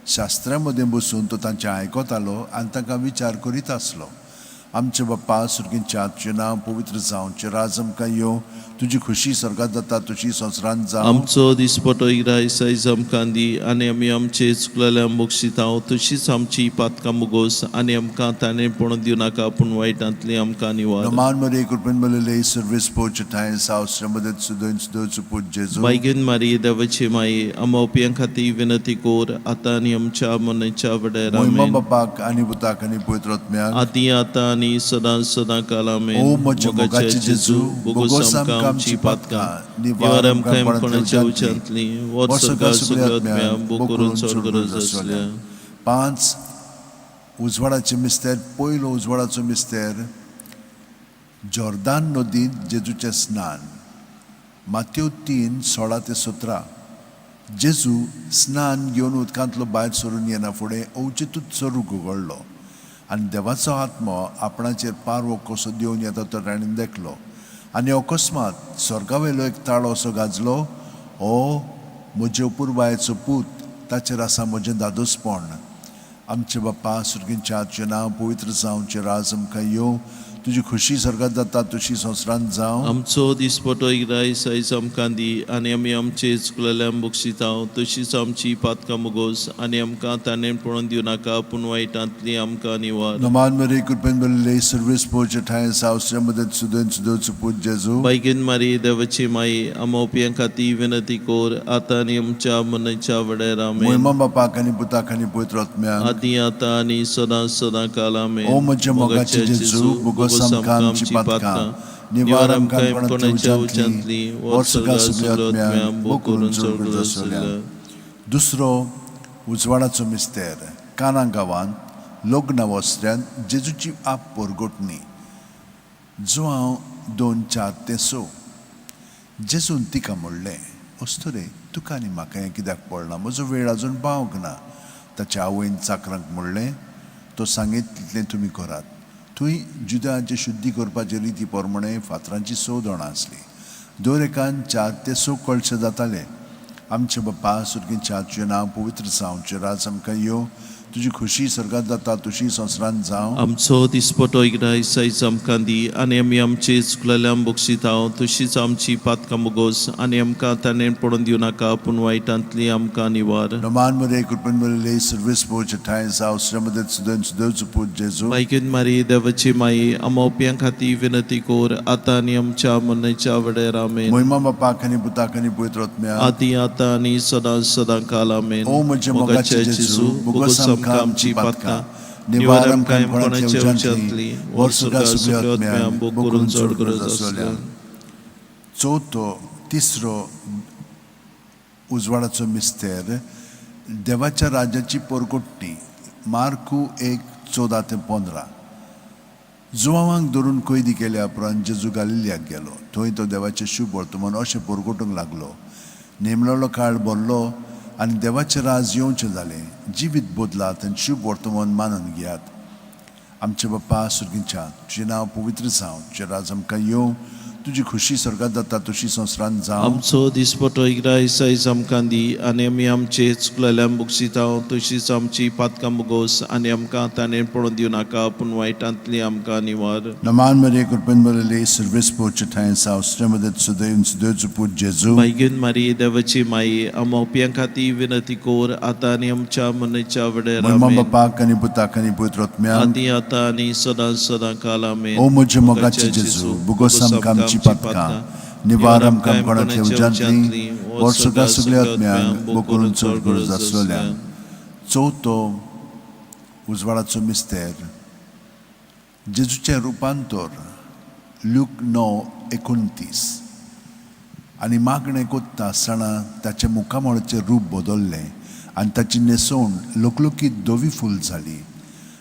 शास्त्रा मदें बसून तो तांचें आयकतालो आनी तांकां विचार करीत आसलो. आमचे बाप्पा सुर्गींच्या, तुजें नांव पवित्र जावं, राज आमकां येवं, तुजी खुशी स्वर्गात जाता तुशी संवसारांत जावं. आमचो दिसपटो इग्रायस आयज आमकां दी आनी आमी आमचे चुकलेल्या बक्षितांव तशीच आमची पातकां बोगोस आनी आमकां ताणें पडून दिवं नाका पूण वायटांतली आमकां निवार. नमान मरे कृपेन बरले सर्वेस पोवचे ठांय सावसऱ्या मदत सुदोन सुदोचो पूत जेजू. बायगेन मारी देवाची माई आमोप्यां खातीर विनंती कोर आतां आनी आमच्या मनाच्या वडेर. मोहिमा आमेन. बापाक आनी पुताक आनी पवित्र आत्म्याक. आदी आतां आनी सदां सदां काल. आमेन. ओ म्हज्या मोगाचे जेजू, बोगोस आमकां आमची पातकां, निवार आमकां कोणाच्या उच्यांतली, वर्सुका सगळ्या आत्म्या बोकरून चड गरज आसल्या. 5 उजवाडाचे मिस्तेर. पयलो उजवाडाचो मिस्तेर, जॉर्दान नदींत जेजूचें स्नान. मात्यो 3:16-17. जेजू स्नान घेवन उदकांतलो भायर सरून येना फुडें अवचितूच चरूक उगडलो आनी देवाचो आत्मो आपणाचेर पारवो कसो देवन येता तो ताणें देखलो. आनी अकस्मात स्वर्गावेलो एक ताळो असो गाजलो, हो म्हजे पुर्वायचो पूत, ताचेर आसा म्हजें दादोसपण. आमचे बाप्पा सुर्गींच्या, तुजें नांव पवित्र जावं, राज आमकां येवं, तुजी खुशी स्वर्गात जाता तुशी संवसारांत जावं. आमचो दिसपटो इग्रायस आयज आमकां दी आनी आमी आमचे चुकलेल्या बक्षितांव तशीच आमची पातकां बोगोस आनी आमकां ताणें पडून दिवं नाका पूण वायटांतली आमकां निवार. नमान मरे कृपेन बरले सर्वेस पोवचे ठांय सावसऱ्या मदत सुदोन सुदोचो पूत जेजू. बायगेन मारी देवाची माई आमोप्यां खातीर विनंती कोर आतां आनी आमच्या मनाच्या वडेर. आमेन. मोहिमा बापाक आनी पुताक आनी पवित्र आत्म्याक. आदी आतां आनी सदां सदां काल. आमेन. ओ म्हज्या मोगाचे जेजू, बोगोस आमकां आमची पातकां, निवार आमकां कोणाच्या उच्यांतली, वर्सुका सगळ्या आत्म्यांक, बोकरून चड गरज आसलेल्यांक. दुसरो उजवाडाचो मिस्तेर, काना गांवांत लग्न वस्त्र्यांत जेजूची आप पोरगोटणी. जुआंव 2:4-6. जेजून तिका म्हणलें, अस्तुरे, तुका आनी म्हाका हें कित्याक पडलां? म्हजो वेळ आजून पावंक ना. ताच्या आवयन चाकरांक म्हणलें, तो सांगीत तितलें तुमी करात. थंय जुदांचे शुद्धी करपाचे रिती प्रमाणे फातरांची 6 दोणां आसली. दर एकान 4 ते 6 कळशे जाताले. आमचे बाप्पा सुर्गींच्या, तुजें नांव पवित्र जावं, राज आमकां येवं, तुजी खुशी स्वर्गात जाता तुशी संवसारांत जावं. आमचो दिसपटो इग्रायस आयज आमकां दी आनी आमी आमचे चुकलेल्या बक्षितांव तशीच आमची पातकां बोगोस आनी आमकां ताणें पडून दिवं नाका पूण वायटांतली आमकां निवार. नमान मरे कृपेन बरले सर्वेस पोवचे ठांय सावसऱ्या मदत सुदोन सुदोचो पूत जेजू. बायगेन मारी देवाची माई आमोप्यां खातीर विनंती कोर आतां आनी आमच्या मनाच्या वडेर. आमेन. मोहिमा बापाक आनी पुताक आनी पवित्र आत्म्याक. आदी आतां आनी सदां सदां काल. आमेन. ओ म्हज्या मोगाचे जेजू, बोगोस आमकां आमची पातकां, निवार आमकां कोणाच्या उच्यांतली, वर्सुका सगळ्या आत्म्यांक, बोकरून चड गरज आसलेल्यांक. चवथो तिसरो उजवाडाचो मिस्तेर, देवाच्या राज्याची पोरकोटणी. मार्कू 1:14-15. जुवांक धरून कैदी केल्या उपरांत जेजू गालिलियाक गेलो. थंय तो देवाचें शुभ वर्तमान अशें पोरकोटूंक लागलो. नेमलेलो काळ भरलो आनी देवाचें राज येवचें जालें. जिवीत बदलात आनी शुभ वर्तमान मानून घेयात. आमचे बाप्पा सुर्गींच्या, तुजें नांव पवित्र जावं, तुजें राज आमकां येवं, तुजी खुशी स्वर्गात जाता तशी संवसारांत जावं. आमचो दिसपटो इग्रायस आयज आमकां दी आनी आमी आमचे चुकलेल्या बक्षितांव तशीच आमची पातकां बोगोस आनी आमकां ताणें पडून दिवं नाका पूण वायटांतली आमकां निवार. नमान मरे कृपेन बरले सर्वेस पोवचे ठांय सावसऱ्या मदत सुदैव सुदैवचो पूत जेजू. बायगेन मारी देवाची माई आमोप्यां खातीर विनंती कोर आतां आनी आमच्या मनाच्या वडेर. मोहिमा आमेन. बापाक आनी पुताक आनी पवित्र आत्म्याक. आदी आतां आनी सदां सदां काल. आमेन. ओ म्हज्या मोगाचे जेजू, बोगोस आमकां आमची पातकां, निवार आमकां कोणातल्या उज्यांतली वर्सुका सगल्या आत्म्यांक बोकरून चड गरज आसलेल्यांक. चवथो उजवाडाचो मिस्तेर, जेजूचें रुपांतर, ल्यूक 9:29. आनी मागणें कोत्ता आसतना ताचें मुखामळाचें रूप बदल्लें आनी ताची न्हेसवण लकलकीत धवी फूल जाली.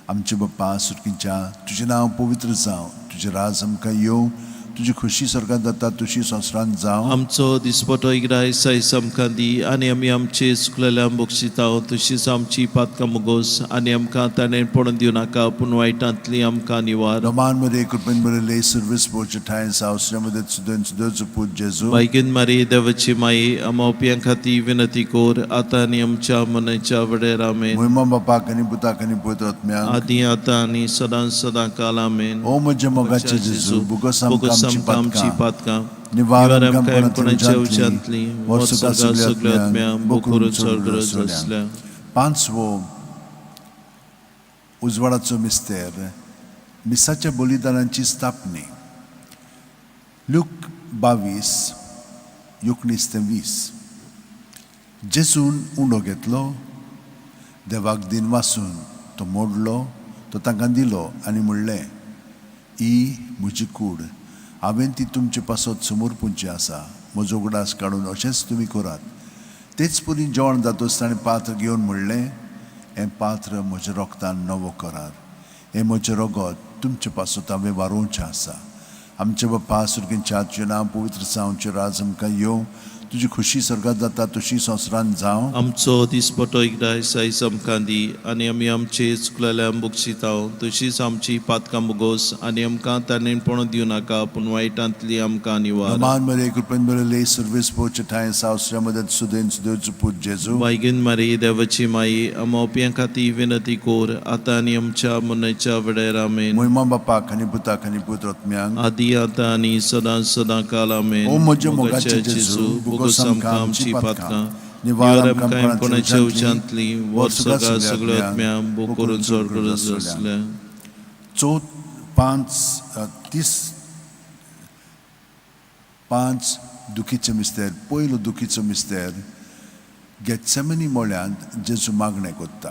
आमचे बाप्पा सुटकीच्या, तुजें नांव पवित्र जावं, तुजें राज आमकां येवं, तुजी खुशी स्वर्गात जाता तशी संवसारांत जावं. आमचो दिसपटो इग्राय सायस आमकां दी आनी आमी आमचे चुकलेल्या बक्षिता तशीच आमची पातकां मुगोस आनी आमकां ताणें पडून दिवं नाका पूण वायटांतली आमकां निवार. रोमान मध्ये कृपेन भरिल्ले सर्वीस पोवचे ठांय सावसऱ्या सुदन सुदोचो पूत जेजू. बायगीन मारी देवाची माई आमोपियां खातीर विनंती कोर आतां आनी आमच्या मनाच्या वडेर आमेन. मोहिमा बापाक आनी पुताक आनी पवित्र आत्म्याक. आदी आतां आनी सदां सदां काल आमेन. ओ म्हज्या मोगाचे जेजू, बुगोस आमकां आमची आमची पातकां पातकां निवार आमकां कांय कोणाच्या कोणाच्या उच्यांतली वर्सुका सगळ्या सगळ्या आत्म्या आत्म्यांक बोकरून बोकरून चड चड गरज गरज आसल्या. पांचवो उजवाडाचो मिस्तेर, मिसाच्या बलिदानाची स्थापनी, ल्यूक 22:19 ते 20. जेजून उंडो घेतलो, देवाक दिन वासून तो मोडलो, तो तांकां दिलो आनी म्हणलें, ही म्हजी कूड, हांवें ती तुमचे पासत समर्पूंची आसा. म्हजो उगडास काडून अशेंच तुमी करात. तेच परी जेवण जातच ताणें पात्र घेवन म्हणलें, हें पात्र म्हज्या रोगतान नवो करार, हें म्हजें रगत तुमचे पासत हांवें वारोवचें आसा. आमचे बाप्पा सुर्गींच्या, तुजें नांव पवित्र जावचें, राज आमकां येवं, तुजी खुशी स्वर्गात जाता तशी संवसारांत जावं. आमचो दिसपटो एकदां सायस आमकां दी आनी आमी आमचे चुकलेल्या बक्षिता तशीच आमची पातकां मुगोस आनी आमकां ताणें पणू दिवं नाका पूण वायटांतली आमकां निवार. नमान मरे कृपेन भरिल्ले सर्वीस पोवचे ठांय सावसऱ्या मदत सुदेन सुदेवचो पूत जेजू. बायगीन मारी देवाची माई आमोपियां खातीर विनंती कोर आतां आनी आमच्या मनाच्या वेळेर आमेन. मोहिमा बापाक आनी पुताक आनी पवित्र आत्म्यांक. आदी आतां आनी सदां सदां काल आमेन. ओ म्हज्या मोगाचे जेजू, बुगोस आमकां आमची पातकां निवार निवार आमकां आमकां कोणाच्या कोणाच्या उच्यांतली वर्सगा सगळ्या आत्म्या बोकरून चड गरज आसल्या. चवथ पांच तीस पांच दुखीचो मिस्तेर. पयलो दुखीचो मिस्तेर, गेत्सेमनी मोळ्यांत जेजू मागणें कोत्ता,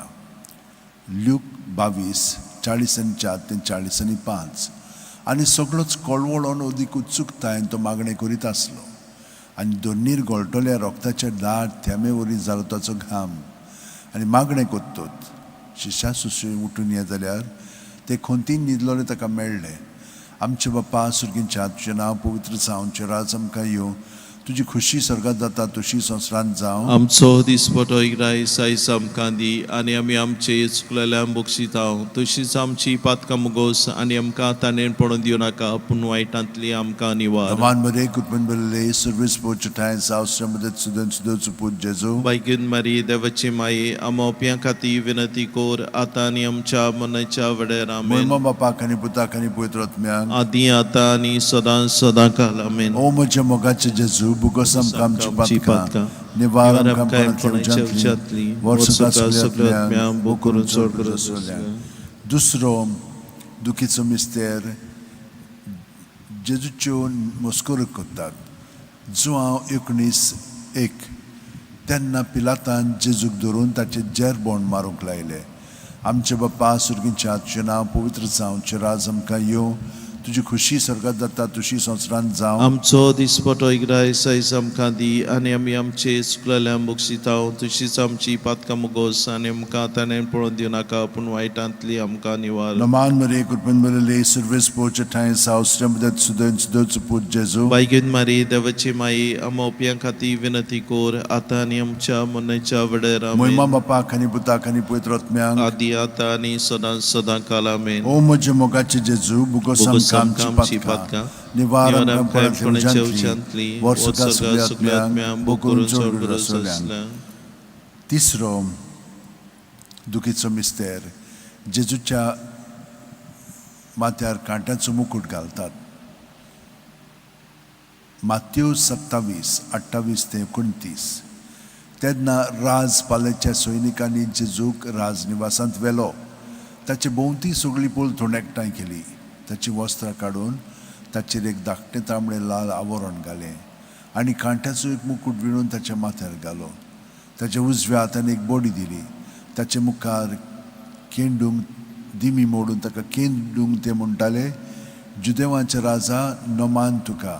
ल्यूक 22:44 ते 45. आनी सगळोच कळवळोन अदीक उत्सुकतायेन तो मागणें करीत आसलो आनी दोनीर गळटल्या रोगताच्या दाट थेंबे वरी जालो ताचो घाम. आनी मागणें कोत्तोत शिश्या सुशी उठून ये जाल्यार ते खोंतीन न्हिदलोले ताका मेळ्ळे. आमचे बाप्पा सुर्गींच्या, तुजें नांव पवित्र जावचें, राज आमकां येवं, तुजी खुशी स्वर्गात जाता तशी संवसारांत जावं. आमचो दिसपटो इग्राय सायस आमकां दी आनी आमी आमचे चुकलेल्या बक्षिता तशीच आमची पातकां मुगोस आनी आमकां ताणें पडून दिवं नाका पूण वायटांतली आमकां निवार. नमान बरे कृपेन भरिल्ले सर्वीस पोवचे ठांय सावसऱ्या मदत सुदन सुदेवचो पूत जेजू. बायगीन मारी देवाची माई आमोपियां खातीर विनंती कोर आतां आनी आमच्या मनाच्या वेळेर आमेन. मोहिमा बापाक आनी पुताक आनी पवित्र आत्म्यांक. आदी आतां आनी सदां सदां काल आमेन. ओ म्हज्या मोगाचे जेजू, बुगोस आमकां आमची आमची पातकां पातकां निवार निवार आमकां आमकां कोणाच्या कोणाच्या उज्यांतली उच्यांतली वर्सुका वर्सुका सगळ्या सगळ्या आत्म्यांक आत्म्या बोकरून बोकरून चड चड गरज गरज आसलेल्या. आसल्या. दुसरो दुखीचो मिस्तेर, जेजूच्यो मस्करो करतात, जुआंव 19:1. तेन्ना पिलातान जेजूक धरून ताचे जेरबोण मारूंक लायले. आमचे बाप्पा सुर्गींच्या, तुजें नांव पवित्र जावचें, राज आमकां येवं, तुजी खुशी स्वर्गात जाता तशी संवसारांत जावं. आमचो दिसपटो इग्राय सायस आमकां दी आनी आमी आमचे चुकलेल्या बक्षिता तशीच आमची पातकां मुगोस आनी आमकां ताणें पळोवन दिवं नाका पूण वायटांतली आमकां निवार. नमान मरे कृपेन भरिल्ले सर्वीस पोवचे ठांय सावसऱ्या मदत सुदन सुदेवचो पूत जेजू. बायगीन मारी देवाची माई आमोपियां खातीर विनंती कोर आतां आनी आमच्या मनाच्या वेळेर आमेन. मोहिमा बापाक आनी पुताक आनी पवित्र आत्म्यांक. आदी आतां आनी सदां सदां काल आमेन. ओ म्हज्या मोगाचे जेजू, बुगोस बोगोस आमकां आमकां आमची आमची पातकां पातकां निवार निवार आमकां आमकां कोणाच्या कोणाच्या उज्यांतली उच्यांतली वर्सुका वर्सुका सगळ्या सगळ्या आत्म्यांक आत्म्या बोकरून बोकरून चड चड गरज गरज आसलेल्यांक. आसल्या. तिसरो दुखीचो मिस्तेर, जेजूच्या माथ्यार कांट्याचो मुकूट घालतात, मात्यो 27:28 ते 29. तेन्ना राज पालेच्या सैनिकांनी जेजूक राजनिवासांत व्हेलो. ताचे भोंवती सगळी पलतण एकठांय केली. ताची वस्त्रां काडून ताचेर एक धाकटें तांबडें लाल आवरण घालें आनी कांट्याचो एक मुकूट विणून ताच्या माथ्यार घालो. ताच्या उजव्या हातान एक बडी दिली. ताचे मुखार केंडूंक दिमी मोडून ताका केंडूंक ते म्हणटाले, जुदेवांचे राजा, नमान तुका.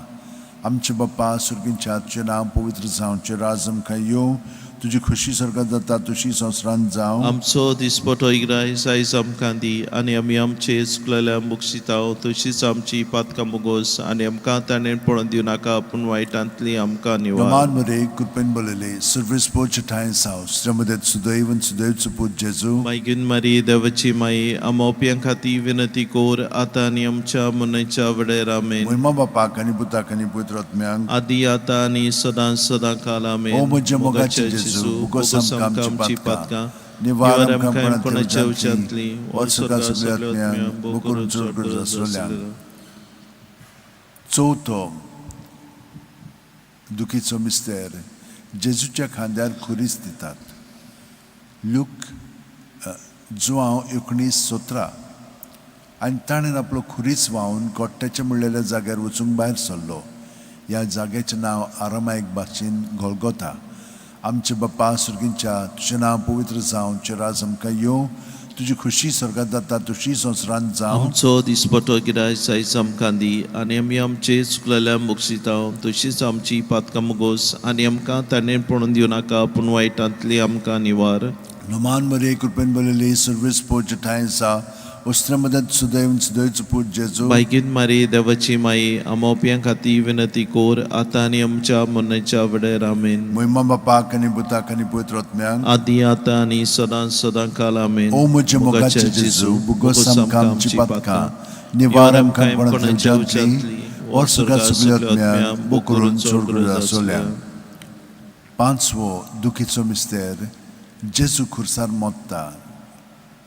आमचे बाप्पा सुर्गींच्या, तुजें नांव पवित्र जावचें, राज आमकां येवं, तुजी खुशी स्वर्गात जाता तशी संवसारांत जावं. आमचो दिसपटो इग्रायस आयज आमकां दी आनी आमी आमचे चुकलेल्या मुक्षिताव तशीच आमची पातकां मुगोस आनी आमकां ताणें पळोवन दिवं नाका पूण वायटांतली आमकां निवार. नमान मरे, कृपेन बोलले, सर्वेस पोच ठांय साव, श्रमदेत सुदैवन सुदैवचो पूत जेजू. मागीर मारी देवाची माई आमोप्यां खातीर विनंती कोर आतां आनी आमच्या मनाच्या वेळेर. आमेन. महिमा बापाक आनी पुताक आनी पवित्र आत्म्यांक, आदी आतां आनी सदां सदां काल. आमेन. ओ म्हज्या मोगाचे जेजू, बुगोस आमकां आमची पातकां, निवार आमकां कोणाच्या उच्यांतली, वर्सुका सगल्या आत्म्यांक, बोकरून चड गरज आसलेल्यांक. चवथो दुखीचो मिस्तेर, जेजूच्या खांद्यार खुरीस दितात. लूक जुआंव 19:17. आनी ताणें आपलो खुरीस व्हांवन गोट्ट्याच्या म्हणलेल्या जाग्यार वचूंक भायर सरलो. ह्या जाग्याचें नांव आरामायक भाशेन गोलगोता. आमचे बाप्पा सुर्गींच्या, तुजें नांव पवित्र जावं, तुजें राज आमकां येवं, तुजी खुशी स्वर्गात जाता तशी संवसारांत जावं. आमचो दिसपटो गिरायस आयज आमकां दी आनी आमी आमचे चुकलेल्या मुक्षिताव तशीच आमची पातकां मुगोस आनी आमकां ताणें पळोवन दिवं नाका पूण वायटांतली आमकां निवार. नमान मरे, कृपेन बरयली, सर्वीस पोच ठांय सा, उस्त्र मदत सुदैव सुदैवचो पूत जेजू. बायगीन मारी देवाची माई आमोप्यां खातीर विनंती कोर आतां आनी आमच्या मरणाच्या वेळेर. आमेन. महिमा बापाक आनी पुताक आनी पवित्र आत्म्यांक, आदी आतां आनी सदां सदां काल. आमेन. ओ म्हज्या मोगाचे जेजू, बुगोस आमकां आमची पातकां, निवार आमकां कोणाच्या उच्यांतली, वर्सुका सगल्या आत्म्यांक, बोकरून चड गरज आसलेल्यांक. पांचवो दुखीचो मिस्तेर, जेजू खुर्सार मोत्ता.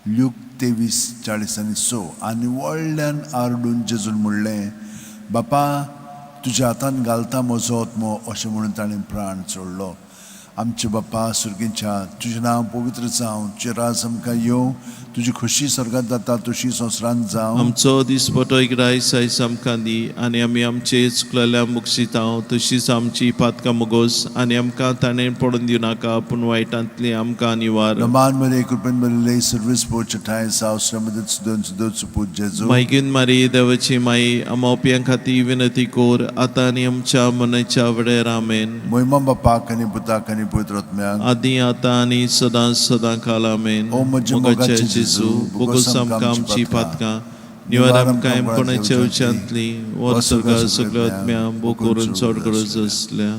ल्यूक 23:46. आनी व्हडल्यान आरडून जेजून म्हणलें, बापा, तुज्या हातान घालता म्हजो आत्मो. अशें म्हणून ताणें प्राण सोडलो. आमचे बाप्पा सुर्गींच्या, तुजें नांव पवित्र जावं, तुजें राज आमकां येवं, तुजी खुशी स्वर्गात जाता तशी संवसारांत जावं. आमचो दिसपटो इग्रायस आयज आमकां दी आनी आमी आमचे चुकलेल्या मुक्षिताव तशीच आमची पातकां मुगोस आनी आमकां ताणें पडून दिवं नाका पूण वायटांतली आमकां निवार. नमान मरे, कृपेन बरयले, सर्वीस पोच ठांय साव, श्रमदत सुदन सुदोचो पूत जेजू. मायगीन मारी देवाची माई आमोप्यां खातीर विनंती कोर आतां आनी आमच्या मनाच्या वेळेर. आमेन. महिमा बापाक आनी पुताक आनी पवित्र आत्म्यांक, आदी आतां आनी सदां सदां काल. आमेन. ओ म्हज्या मोगाचे मोगाचे जेजू, जेजू, बोगोस आमकां आमची पातकां, निवार आमकां कोणाच्या उच्यांतली, वर स्वर्गार सगळ्या आत्म्या बोकरून चड गरज आसल्या.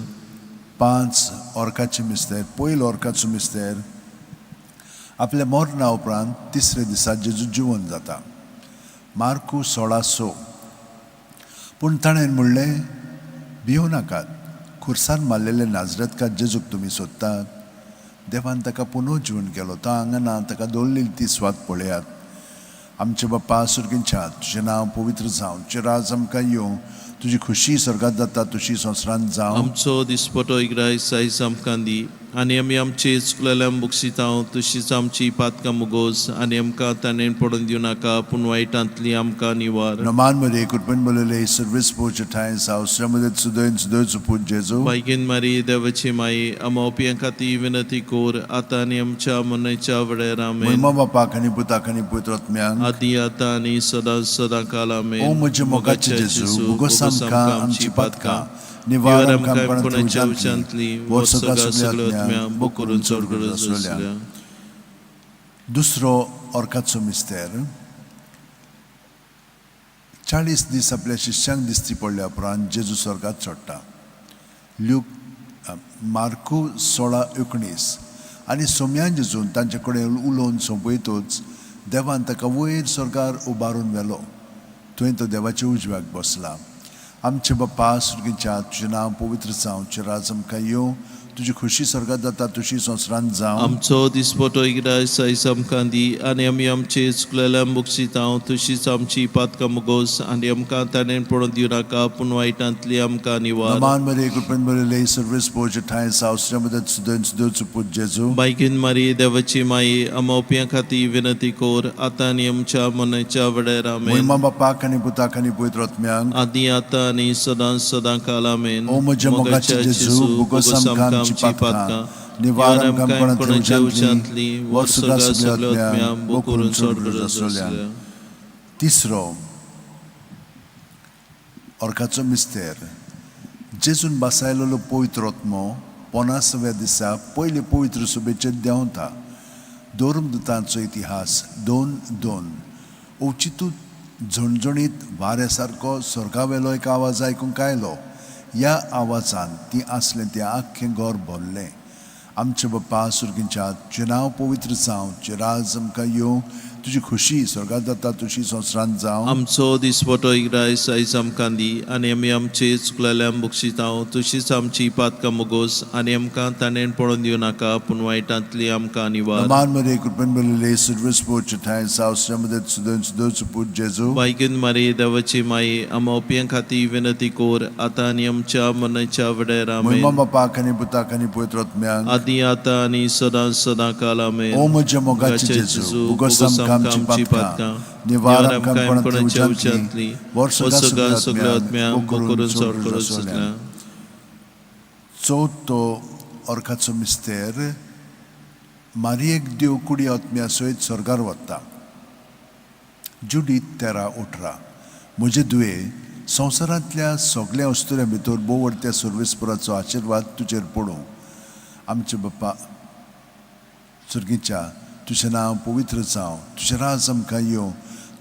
पांच ऑर्काचे मिस्तेर. पयलो ऑर्काचो मिस्तेर, आपल्या मरणा उपरांत तिसऱ्या दिसा जेजू जिवन जाता. मार्कू 16:6. पूण ताणें म्हणलें, भियों नाकात, खुर्सान मारलेले नाजरेतकार जेजूक तुमी सोदतात. देवान ताका पुनः जिवन केलो. तो हांगा ना, ताका दवरलेली ती सुवात पळयात. आमचे बाप्पा सुर्गींच्या, तुजें नांव पवित्र जावं, तुजें राज आमकां येवं, तुजी खुशी स्वर्गात जाता तशी संवसारांत जावं. आमचो दिसपटो इग्रायस आयज आमकां दी आनी आमी आमचे चुकलेल्या मुक्षिताव तशीच आमची पातकां मुगोस आनी आमकां ताणें पडून दिवं नाका पूण वायटांतली आमकां निवार. नमान मरे, कृपेन बोलले, सर्वीस पोच ठांय साव, श्रमदेत सुदैन सुदैवचो पूत जेजू. बायगीन मारी देवाची माई आमोप्यां खातीर विनंती कोर आतां आनी आमच्या मरणाच्या वेळेर. आमेन. महिमा बापाक आनी पुताक आनी पवित्र आत्म्यांक, आदी आतां आनी सदां सदां काल. आमेन. ओ म्हज्या मोगाचे जेजू, बुगोस आमकां आमची पातकां, निवार आमकां कोणाच्या कोणाच्या उच्यांतली, वर वर सगळ्या सगळ्या सगळ्या आत्म्या आत्म्यांक, बोकरून चड गरज आसल्या. दुसरो ऑर्काचो मिस्तेर, 40 दीस आपल्या शिष्यांक दिसती पडल्या उपरांत जेजू स्वर्गात चडटा. ल्यूक मार्कू 16:19. आनी सोम्यान जेजून तांचे कडेन उलोवन सोंपयतूच देवान ताका वयर स्वर्गार उबारून व्हेलो. थंय तो देवाच्या उजव्याक बसला. आमचे बाप्पा सुर्गीच्या, तुजें नांव पवित्र जावं, तुजें राज आमकां येवं, तुजी खुशी स्वर्गात जाता तुशी संवसारांत जावं. आमचो दिसपटो इगराय सायज आमकां दी आनी आमी आमचे चुकलेल्या बक्षितांव तशीच आमची पातकां मुगोस आनी आमकां ताणें पडोवन दिवं नाका पूण वायटांतली आमकां निवार. नमान मरे कृपेन भरिल्ले, सर्वेस पोवचे ठांय सावसऱ्या मदत सुदन सुदोचो पूत जेजू. बायकीन मारी देवाची माई आमोप्यां खातीर विनंती कोर आतां आनी आमच्या मनाच्या वेळार. आमेन. मोहिमा बापाक आनी पुताक आनी पवित्र आत्म्यांक. आदी आतां आनी सदां सदां काल. आमेन. ओ म्हज्या मोगाचे जेजू, भोगोस आमकां आमची पातकां, निवार आमकां कोणाच्या उज्यांतली, वर्सुगा सगल्या आत्म्यांक बोकरून चड गरज आसल्या. तिसरो अर्काचो मिस्तेर, जेजून बासायलेलो पवित्र आत्मो 50व्या दिसा पयले पवित्र सभेचेर देंवता. धर्मदूतांचो इतिहास 2:2. अवचितूच झणझणीत वाऱ्या सारको स्वर्गावेलो एक आवाज आयकूंक आयलो. ह्या आवाजान ती आसलें तें आख्खें घर भरलें. आमचे बाप्पा सुर्गींच्या, तुजें नांव पवित्र जावं, तुजें राज आमकां येवं, तुजी खुशी स्वर्गात जाता तुशी संवसारांत जावं. आमचो दिसपटो इगराय सायज आमकां दी आनी आमी आमचे चुकलेल्या बक्षितांव तशीच आमची पातकां मुगोस आनी आमकां ताणें पडोवन दिवं नाका पूण वायटांतली आमकां निवार. नमान मरे कृपेन भरिल्ले, सर्वेस पोवचे ठांय सावसऱ्या मदत सुदन सुदोचो पूत जेजू. बायकीन मारी देवाची माई आमोप्यां खातीर विनंती कोर आतां आनी आमच्या मनाच्या वेळार. मोहिमा आमेन. बापाक आनी पुताक आनी पवित्र आत्म्यांक. आदी आतां आनी सदां सदां काल. आमेन. ओ म्हज्या मोगाचे जेजू, भोगोस आमकां आमची पातकां, निवार आमकां कोणाच्या उज्यांतली, वर्सुगा सगल्या आत्म्यांक बोकरून चड गरज आसल्या. चवथो अर्काचो मिस्तेर, मारियेक देव कुडी आत्म्या सयत स्वर्गार वता. जुडीत 13:18. म्हजे दुये, संवसारांतल्या सगल्या अस्तुऱ्यां भितर बोवडत्या सर्वेस्पराचो आशिर्वाद तुजेर पडूं. आमचे बाप्पा सुर्गीच्या, तुजें नांव पवित्र जावं, तुजें राज आमकां येवं,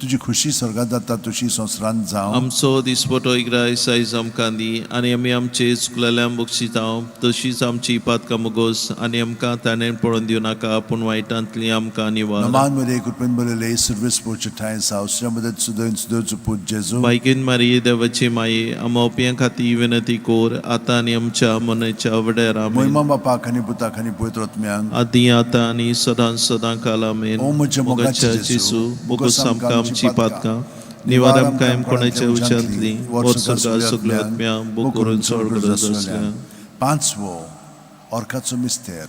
तुजी खुशी स्वर्गात जाता तुशी संवसारांत जावं. आमचो दिसपटो इगराय सायज आमकां दी आनी आमी आमचे चुकलेल्या बक्षितांव तशीच आमची पातकां मुगोस आनी आमकां ताणें पडोवन दिवं नाका पूण वायटांतली आमकां निवार. नमान मरे कृपेन भरिल्ले, सर्वेस पोवचे ठांय सावसऱ्या मदत सुदन सुदोचो पूत जेजू. बायकीन मारी देवाची माई आमोप्यां खातीर विनंती कोर आतां आनी आमच्या मनाच्या वेळार. आमेन. मोहिमा बापाक आनी पुताक आनी पवित्र आत्म्यांक. आदी आतां आनी सदां सदां काल. आमेन. ओ म्हज्या मोगाचे जेजू, भोगोस आमकां आमची पातकां, निवार आमकां कोणाच्या उच्यांतली, वर्सुगा सगल्या आत्म्या बोकरून चड गरज आसल्या. पांचवो अर्काचो मिस्तेर,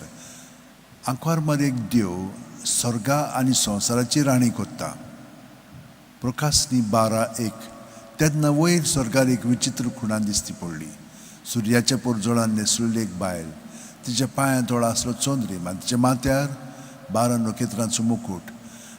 आंकवार मारयेक देव स्वर्गा आनी संवसाराची राणी कोत्ता. प्रकाशनी 12:1. तेन्ना वयर स्वर्गार एक विचित्र खुणा दिसती पडली. सुर्याच्या पोरजोळान न्हेसलेली एक बायल, तिच्या पांयां तोळा आसलो चंद्रीम आनी तिच्या माथ्यार 12 नखेत्रांचो मुकूट.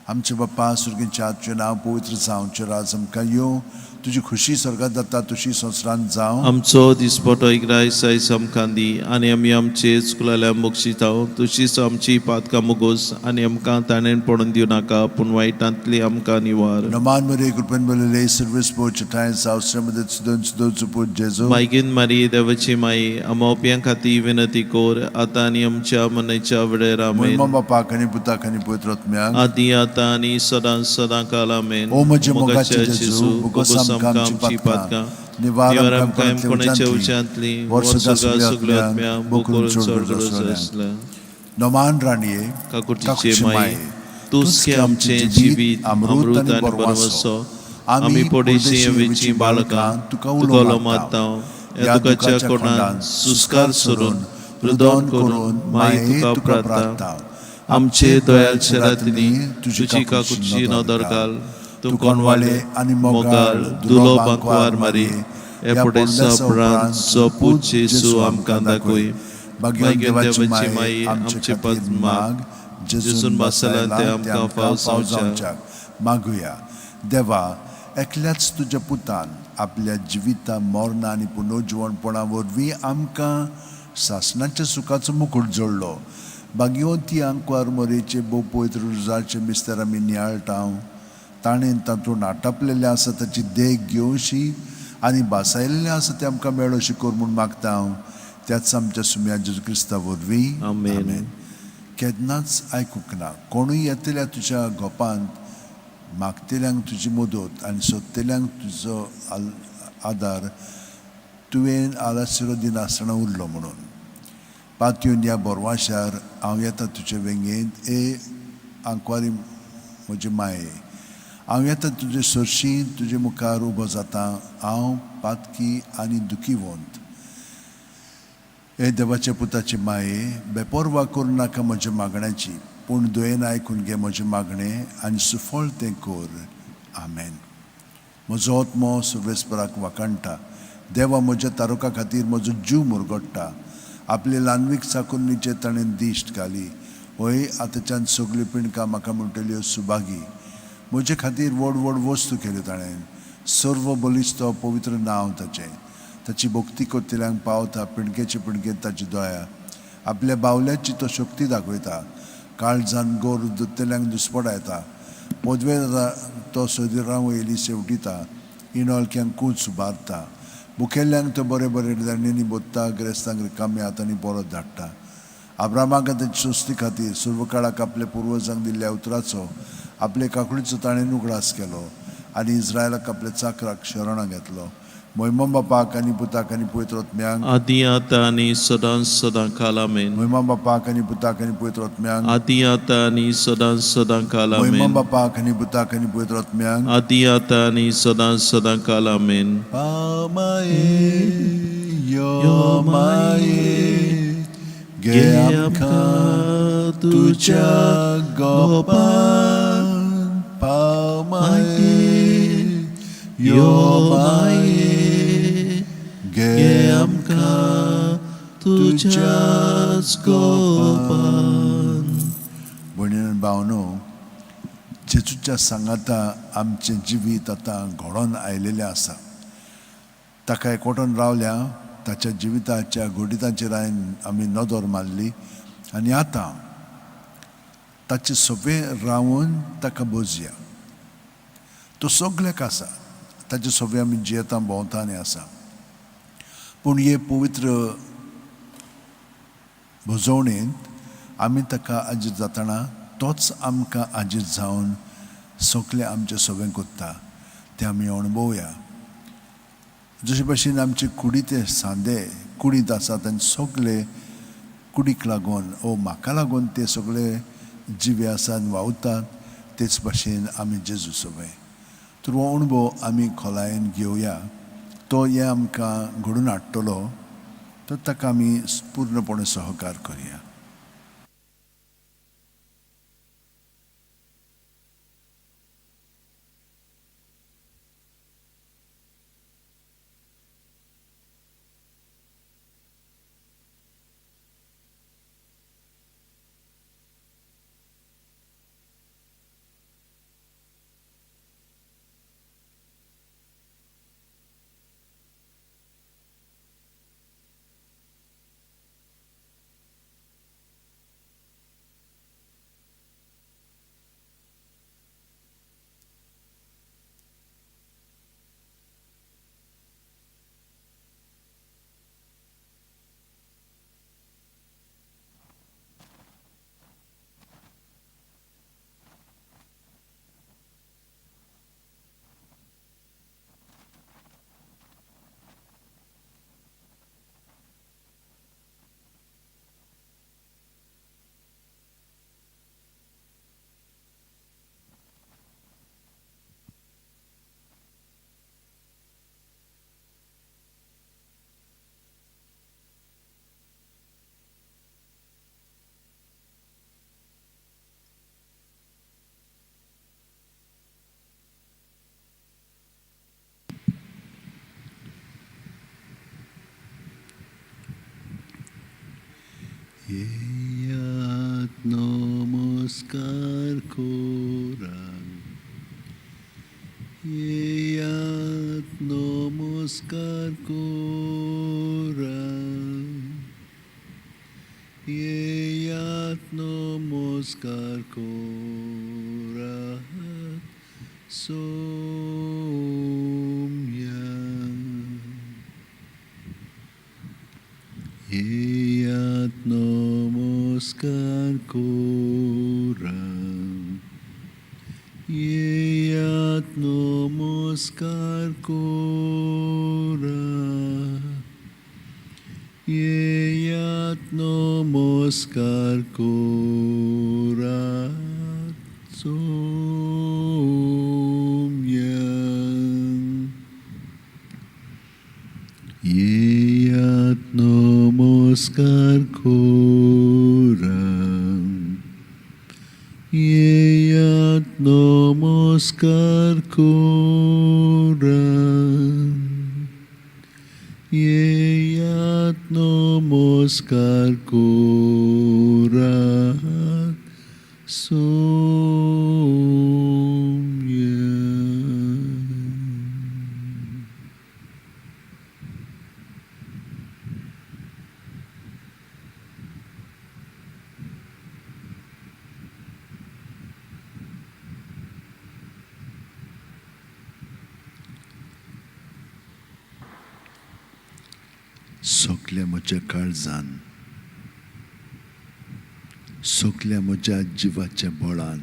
आमचे बाप्पा सुर्गींच्या, तुजें नांव पवित्र जावं, तुजें राज आमकां येवं, तुजी खुशी स्वर्गात जाता तुशी संवसारांत जावं. आमचो दिसपटो इगराय सायज आमकां दी आनी आमी आमचे चुकलेल्या बक्षितांव तशीच आमची पातकां मुगोस आनी आमकां ताणें पडोवन दिवं नाका पूण वायटांतली आमकां निवार. नमान मरे कृपेन भरिल्ले, सर्वेस पोवचे ठांय सावसऱ्या मदत सुदन सुदोचो पूत जेजू. बायकीन मारी देवाची माई आमोप्यां खातीर विनंती कोर आतां आनी आमच्या मनाच्या वेळार. आमेन. मोहिमा बापाक आनी पुताक आनी पवित्र आत्म्यांक. आदी आतां आनी सदां सदां काल. आमेन. ओ म्हज्या मोगाचे जेजू, भोगोस आमकां आमची पातकां, निवार आमकां कोणाच्या कोणाच्या उच्यांतली, वर्सुगा वर्सुगा सगल्या सगल्या आत्म्यांक आत्म्यांक बोकरून बोकरून चड चड गरज गरज आसल्या. आसल्या. नमान राणये, काकुटीचे माये, तूंच की आमचें जिवीत, अमृत आनी बरवसो. आमी पडेशी वेची बाळकां तुका तुका उलो उलो मारता. मारता. ह्या दुखाच्या कोणान सुस्कार सोडून रुदन करून माई तुका प्रार्थना. आमचे दयाळचे रातींनी तुजी काकुची नदर घाल. तूं कोणवाले आनी मोगाळ दुलो बांकवार मारी हे फुडें उपरांत जो पूत जेजू आमकां दाखय. भाग्यवान भाग्यवान देवाची देवाची माये, माये, आमचे आमचे खातीर पद माग, जेजून जेजून बासला बासला ते ते आमकां आमकां फाव फाव जावच्याक. जावच्याक. मागुया. देवा, एकल्याच तुज्या पुतान आपल्या जिविता, मरणा आनी पुनर्जिवणपणा वरवीं आमकां सासणाच्या सुखाचो मुकूट जोडलो. भाग्यवंती आंकवार मोरेचे भोव पवित्र रुजाचे मिस्तर आमी नियाळटा. ताणें तातूंत आटापलेलें आसा ताची देख घेवशी आनी बासायलेलें आसा तें आमकां मेळोशी कर म्हूण मागता हांव, त्याच आमच्या सुम्या जेजू क्रिस्ता वरवीं. आमेन. केन्नाच आयकूंक ना कोणूय येतल्या तुज्या गोपांत मागतल्यांक तुजी मदत आनी सोदतल्यांक तुजो आदार तुवें आलाशिरो दिनासतना उरलो म्हणून. पातयेवन ह्या बोरवाशार हांव येता तुजे वेंगेंत ए आंकवारी म्हजे माये. हांव येता तुजे सरशीं तुजे मुखार उबो जाता हांव पातकी आनी दुखीवंत. हे देवाच्या पुताचे माये, बेपर्वा करूं नाका म्हज्या मागण्याची, पूण दयेन आयकून घे म्हजें मागणें आनी सुफळ तें कर. आमेन. म्हजो आत्मो सर्वेस्पराक वाखाणटा. देवा म्हज्या तारुका खातीर म्हजो जीव मुरगट्टा. आपले ल्हानवीक चाकुरणीचेर ताणें दिश्ट घाली. हय, आतांच्यान सगल्यो पिंडकां म्हाका म्हणटल्यो सुभागी. म्हजे खातीर व्हड व्हड वस्तू केल्यो ताणें. सर्व बलिश्त पवित्र नांव ताचें. ताची भक्ती करतल्यांक पावता पिंडकेचे पिंडकेंत ताची दया. आपल्या बावल्याची तो शक्ती दाखयता. काळजान गोर दोत्तेल्यांक दुस्पडायता. पदवेर तो सोदिरां वयली शेवटिता. इणोलक्यांक कूच उबारता. मुखेल्यांक तो बरे बरे दांडींनी बोत्ता. गिरेस्तांक रिकाम्या हातांनी परत धाडटा. आब्रामाक ताची सोस्ती खातीर सुर्वकाळाक आपल्या पुर्वजांक दिल्ल्या उतराचो आपले काकुळीचो ताणें उगडास केलो आनी इस्रायलाक आपल्या चाकराक शरणां घेतलो. मोहिमा बापाक आनी पुताक आनी पवित्र आत्म्यांक आदी आतां आनी सदां सदां काल आमेन. मोहिमा बापाक आनी पुताक आनी पवित्र आत्म्यांक आदी आतां आनी सदां सदां काल मोहिमा आमेन. बापाक आनी पुताक आनी पवित्र आत्म्यांक आदी आतां आनी सदां सदां काल आमेन. पामाये यो माये घे आमकां तुज्या गोपान. पामाये यो माये घे आमकां तुज्याच गोपान. भयणीन भावनो, जेजूच्या सांगाता आमचें जिवीत आतां घडोवन आयलेलें आसा. ताका एकवटून रावल्या ताच्या जिविताच्या घडितांचेर हांवें आमी नदर मारली आनी आतां ताचे सोंपें रावन ताका बोजया. तो सगल्याक आसा. ताचे सोंपें आमी जियेता भोंवता आनी आसा. पूण हे पवित्र भोजवणेंत आमी ताका आजीर जातना तोच आमकां आजीर जावन सगळें आमचें सोबें करता तें आमी अणभवया. जशे भशेन आमचे कुडीते सांदे कुडींत आसात आनी सगळे कुडीक लागून ओ म्हाका लागून ते सगळे जिवे आसात वावुरतात, तेच भशेन आमी जेजू सोबें. तर हो अणभव आमी खोलायेन घेवया. तो हें आमकां घडून हाडटलो तर ताका आमी पूर्णपणे सहकार करया. येयात नमस्कार कोरान, येयात नमस्कार कोरान, येयात नमस्कार कोरात सोम्या. येयात नमस्कार कोरान, येयात नमस्कार कोरान, येयात नमस्कार करात सोम्यांक. येयात नमस्कार करात, येयात नमस्कार करात, येयात नमस्कार करात सोम्यांक. सगल्या म्हज्या काळजान, सगल्या म्हज्या जिवाच्या बळान,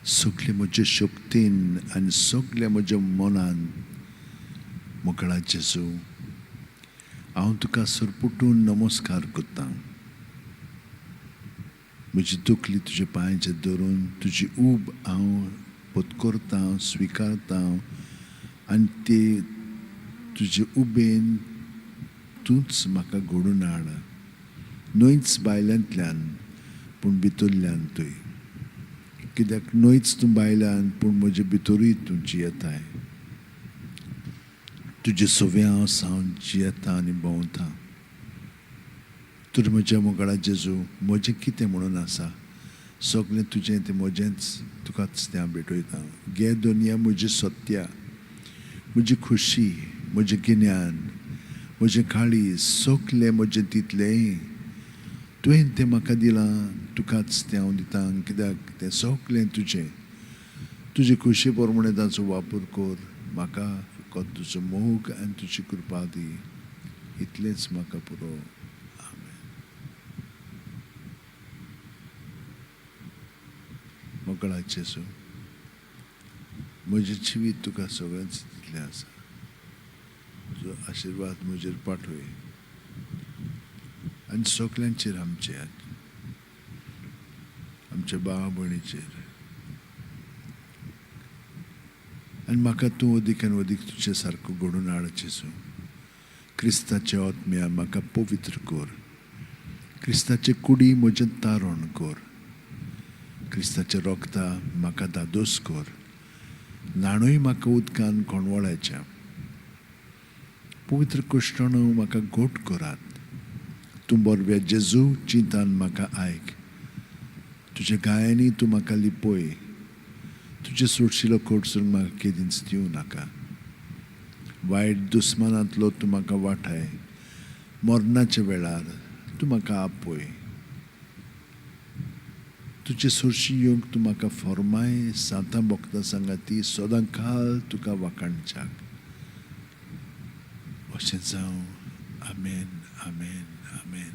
सगल्या म्हज्या शक्तीन आनी सगल्या म्हज्या मनान मोगळा जेजू, हांव तुका सरपुटून नमस्कार करतां. म्हजी तकली तुज्या पांयाचेर धरून तुजी ऊब हांव पत्करतां, स्विकारतां आनी ते तुजे उबेन तूंच म्हाका घडोवन हाड, न्हयच भायल्यांतल्यान पूण भितरल्यान तुय. कित्याक न्हयच तूं भायल्यान पूण म्हजे भितरूय तूं जियेताय. तुजे सव्या हांव सावन जियेता आनी भोंवता. तर म्हज्या मोगाळा जेजू, म्हजें कितें म्हणून आसा, सगळें तुजें तें म्हजेंच, तुकाच तें हांव भेटयता. घे दुनिया म्हजी सत्या, म्हजी खुशी, म्हजें गिन्यान, म्हजें काळीज, सगलें म्हजें तितलेंय तुवें तें म्हाका दिलां, तुकाच तें हांव दितां. कित्याक तें सगलें तुजें, तुजे खुशी प्रमाणे ताचो वापर कर. म्हाका फकत तुजो मोग आनी तुजी कृपा दी, इतलेंच म्हाका पुरो. आमेन. मोगळा जेजू, म्हजें जिवीत तुका सगळेंच दितलें आसा. तुजो आशिर्वाद म्हजेर पाठय आनी सगल्यांचेर, आमच्या आमच्या भावा भयणीचेर, आनी म्हाका तूं अदीक आनी अदीक तुजे सारको घडोवन हाड जेजू. क्रिस्ताच्या आत्म्या म्हाका पवित्र कर, क्रिस्ताचे कुडी म्हजें तारण कर, क्रिस्ताच्या रोगता म्हाका धादोस कर, न्हाणूय म्हाका उदकान कोणवळ्याच्या, पवित्र कुश्टणू म्हाका घोट करात. तूं बरव्या जेजू, चिंतान म्हाका आयक, तुज्या गायांनी तूं म्हाका लिपय, तुजे सोडशिलो कोटसून म्हाका केदींच दिवं नाका. वायट दुस्मानांतलो तूं म्हाका वाठाय, मरणाच्या वेळार तूं म्हाका आपय, तुजे सोरशी येवंक तूं म्हाका फॉर्माय. सांतां भोगता सांगाती सदां काल तुका वाखाणच्याक. अशें जावं. आमेन, आमेन, आमेन.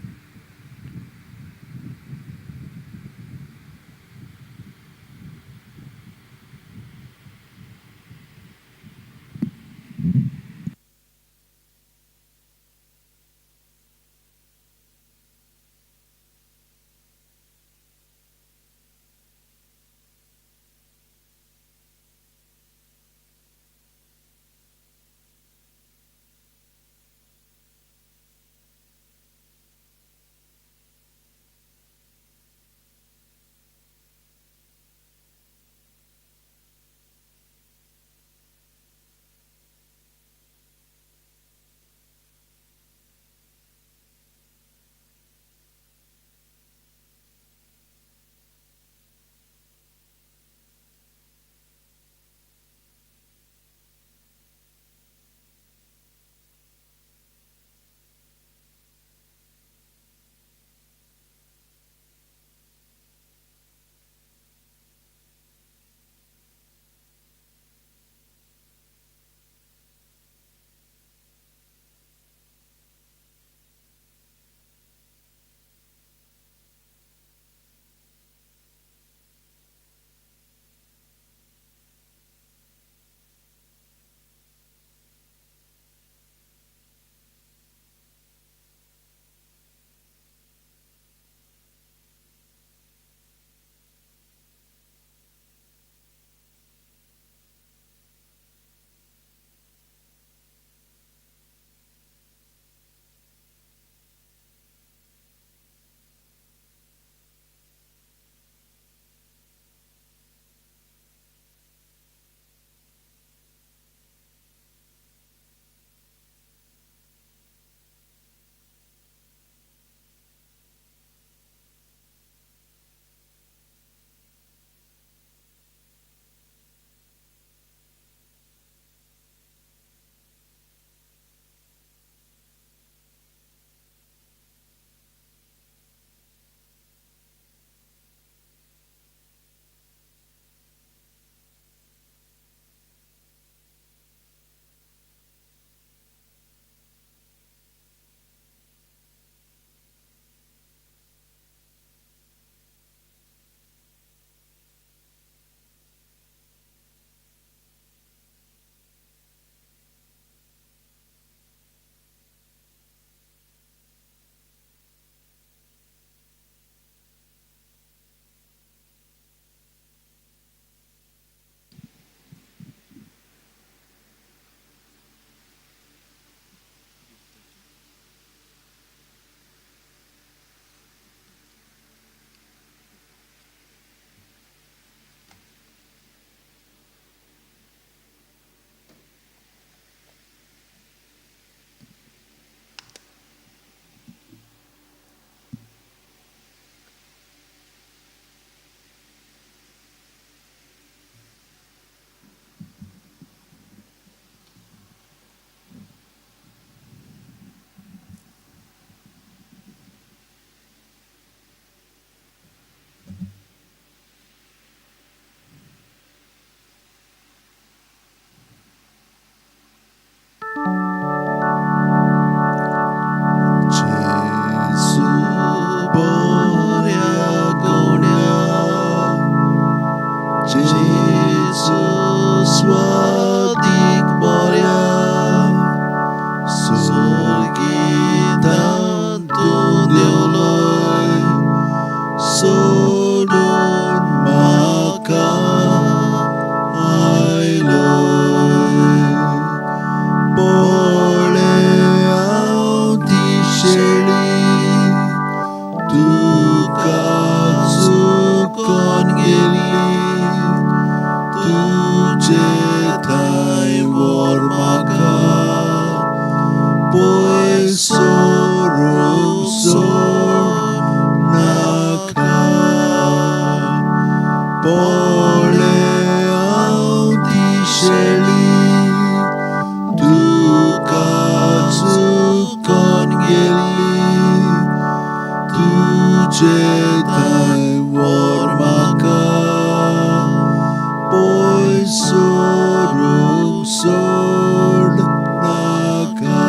सोरूंक सोड नाका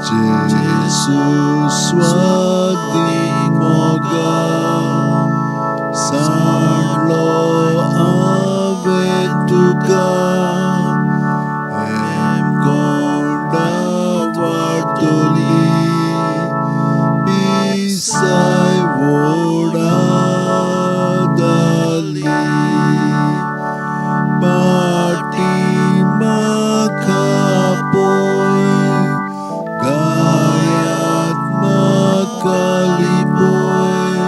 जेसू स्वादीक मोगा सांडलो हांवें तुका हेमकोंडा वाडटली पिसाय वोडा दाली पाटी म्हाका पोय गायात म्हाका लिपोय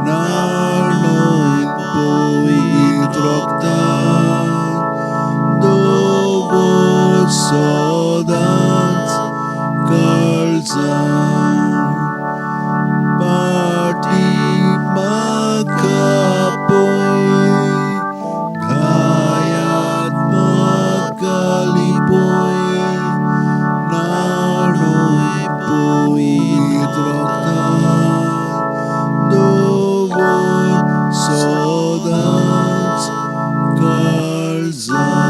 न्हाणोवन पवित्र रोगतान दवर सदांच काळजान पाटी म्हाका पोय घायात म्हाका लिपोय न्हाणोवन पवित्र रोगतान दवर सदांच काळजान.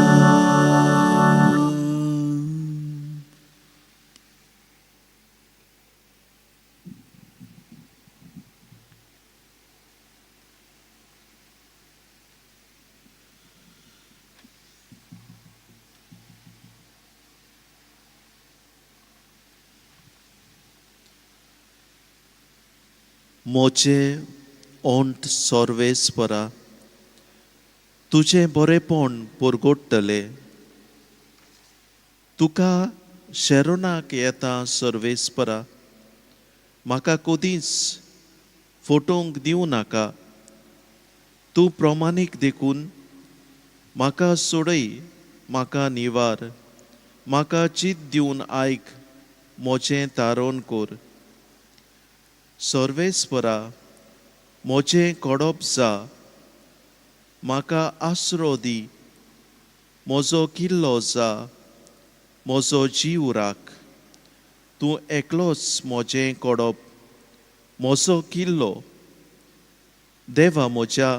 मोचे ओंठ सर्वेस्परा तुजें बरेपण परगटतले. तुका शेरोनाक येता सर्वेस्परा, म्हाका कदींच फटोवंक दिवं नाका. तूं प्रमाणीक देखून म्हाका सोडय, म्हाका निवार, म्हाका चीत दिवन आयक, म्हजें तारण कर. सर्वेस्परा म्हजें कडप जा, म्हाका आसरो दी, म्हजो किल्लो जा, म्हजो जीव राख. तूं एकलोच म्हजें कडप, म्हजो किल्लो. देवा म्हज्या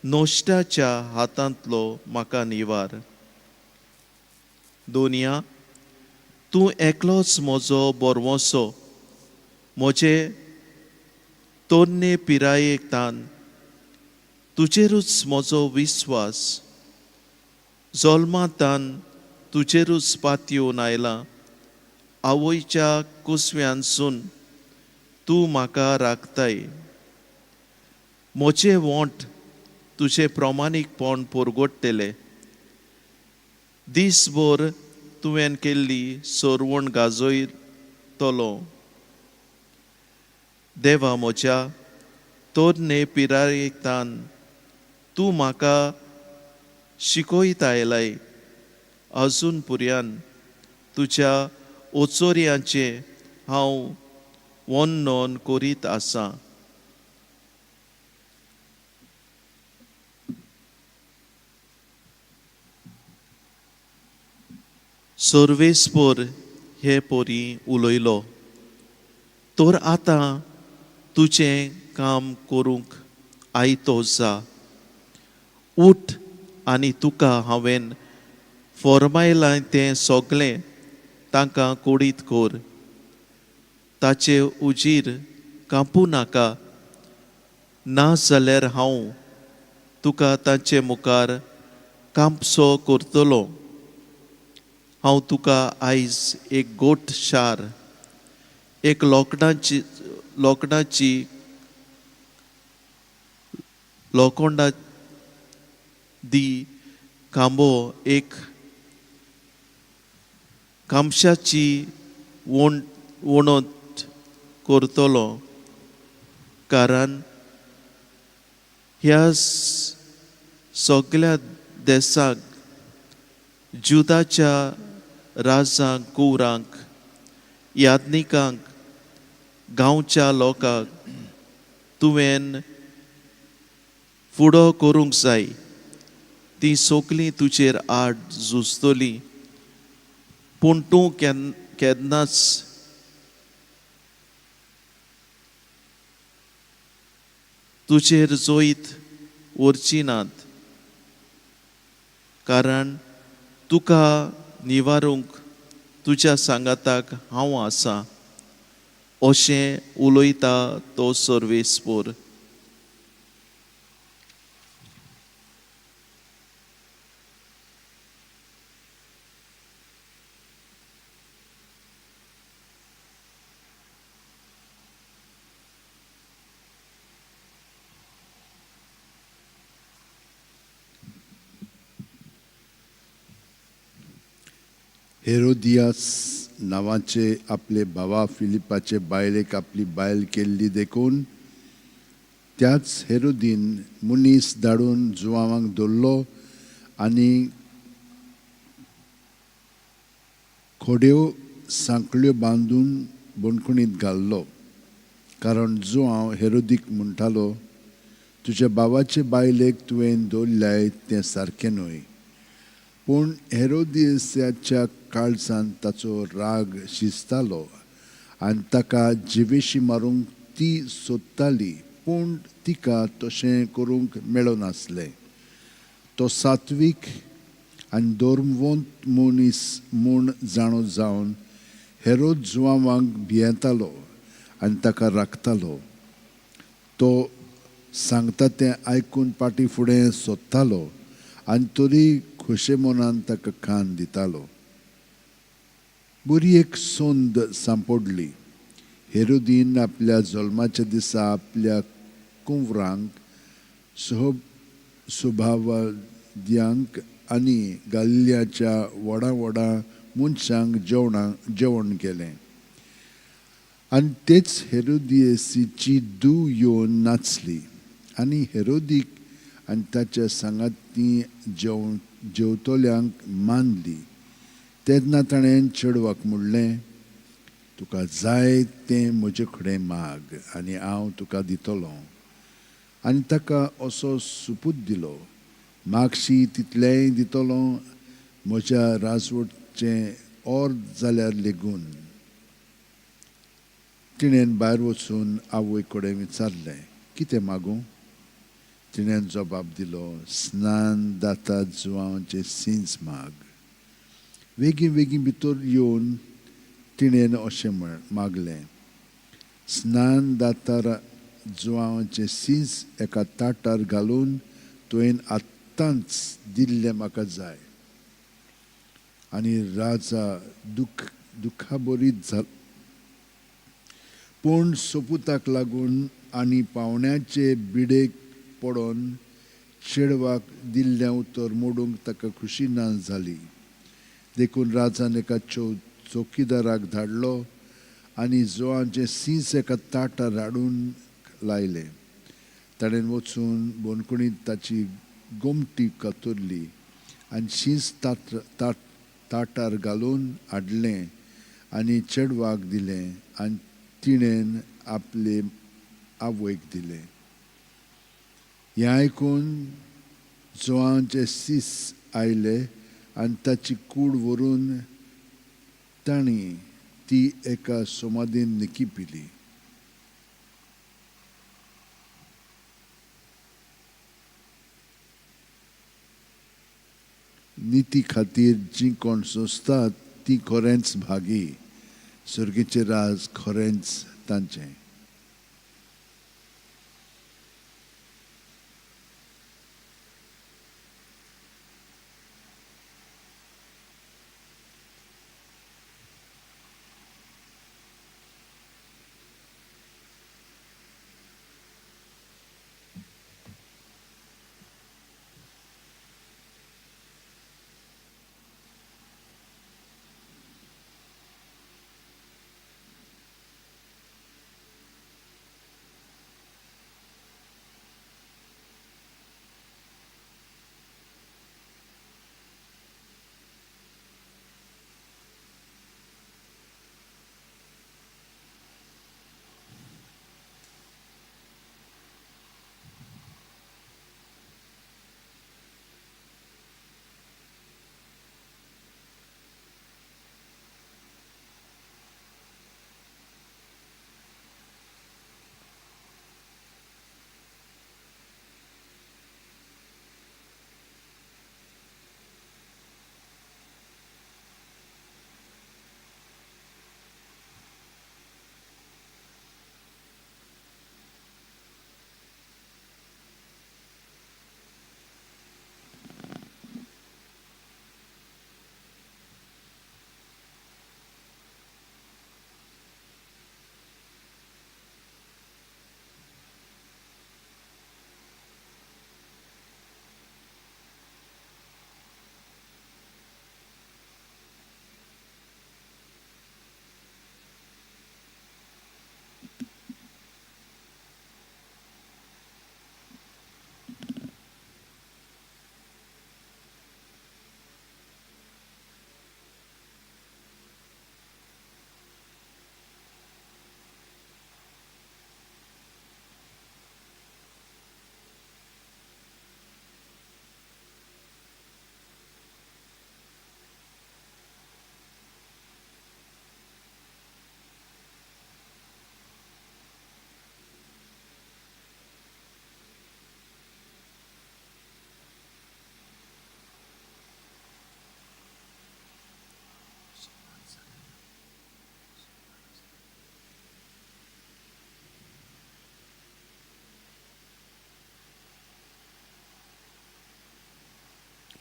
नश्टाच्या हातांतलो म्हाका निवार. दोनया तूं एकलोच म्हजो बरवसो, म्हजे तरणे पिरायेक तान तुजेरूच म्हजो विस्वास. जल्मांतान तुजेरूच पातयेवन आयलां, आवयच्या कुसव्यानसून तूं म्हाका राखताय. म्हजे वोंठ तुजें प्रमाणीकपण परगटतले. दीसभर तुवें केल्ली सरवण गाजयतलो. देवा म्हज्या तरणे पिरायेतान तूं म्हाका शिकयत आयलाय. अजून पुर्यान तुज्या ओचोरयांचें हांव वर्णन करीत आसां. सर्वेस्पर हे परी उलयलो, तर आतां तुजें काम करूंक आयतो जा. उठ आनी तुका हांवें फॉर्मायलां तें सगळें तांकां कोडीत कर. ताचे उजीर कांपूं नाका, ना जाल्यार हांव तुका तांचे मुखार कांपसो करतलो. हांव तुका आयज एक गोट शार, एक लोकडाची लोकडाची लोकोंडा दी खांबो, एक कामशाची वण वणत करतलो. कारण ह्या सगळ्या देसाक, जुदाच्या राजांक, कुवरांक, याज्ञिकांक, गांवच्या लोकांक तुवें फुडो करूंक जाय. ती सगळीं तुजेर आड झुजतली, पूण तूं केन्नाच तुजेर जैत व्हरची नात. कारण तुका निवारूंक तुज्या सांगाताक हांव आसां, अशें उलयता तो सर्वेस्पोर. हेरोदियास नांवाचे आपले भावा फिलिपाचे बायलेक आपली बायल केल्ली देखून त्याच हेरोदीन मनीस धाडून जुवांवाक धरलो आनी खोड्यो सांकळ्यो बांदून बणखणीत घाल्लो. कारण जुवांव हेरोदीक म्हणटालो, तुज्या भावाचे बायलेक तुवें दवरल्याय तें सारकें न्हय. पूण हेरोदिसाच्या काळजान ताचो राग शिजतालो आनी ताका जिवेशी मारूंक ती सोदताली, पूण तिका तशें करूंक मेळनासलें. तो सात्वीक आनी धर्मवंत मनीस म्हूण जाणो जावन हेरोद जुवांवाक भियेतालो आनी ताका राखतालो. तो सांगता तें आयकून फाटीं फुडें सोदतालो आनी तरी खोशे मनान ताका कान दितालो. बरी एक संद सांपडली. हेरोदीन आपल्या जल्माच्या दिसा आपल्या कुंवरांक, सभावाद्यांक आनी गालिल्याच्या व्हडा व्हडा मनशांक जेवण केलें. आनी तेच हेरोदियसीची धूव येवन नाचली आनी हेरोदीक आनी ताच्या सांगाती जेवतल्यांक मानली. तेन्ना ताणें चेडवाक म्हणलें, तुका जाय तें म्हजे कडेन माग आनी हांव तुका दितलो. आनी ताका असो सुपूत दिलो, मागशी तितलेंय दितलो, म्हज्या राजवटचें अर्द जाल्यार लेगून. तिणें भायर वचून आवय कडेन विचारलें, कितें मागूं? तिणें जबाब दिलो, स्नान दाता जुवांचें सींच माग. वेगीं वेगीं भितर येवन तिणें अशें मागलें, स्नान दातार जुवांचें सींच एका ताटार घालून तुवें आत्तांच दिल्लें म्हाका जाय. आनी राजा दुखाबरीत जालो. पूण सोपुताक लागून आनी पावण्याचे बिडेक पडोन चेडवाक दिल्लें उतर मोडूंक ताका खुशी ना जाली. देखून राजान एका चौकीदाराक धाडलो आनी जुवांचें सींच एका ताटार हाडून लायलें. ताणें वचून बणखणीत ताची गोमटी कातरली आनी शींच ताटार घालून हाडलें आनी चेडवाक दिलें आनी तिणें आपले आवयक दिलें. हें आयकून जुवांचे सीस आयले आनी ताची कूड व्हरून तांणी ती एका समाधीन निकी पिली. निती खातीर जीं कोण सोंसतात तीं खरेंच भागी, सर्गीचें राज खरेंच तांचें.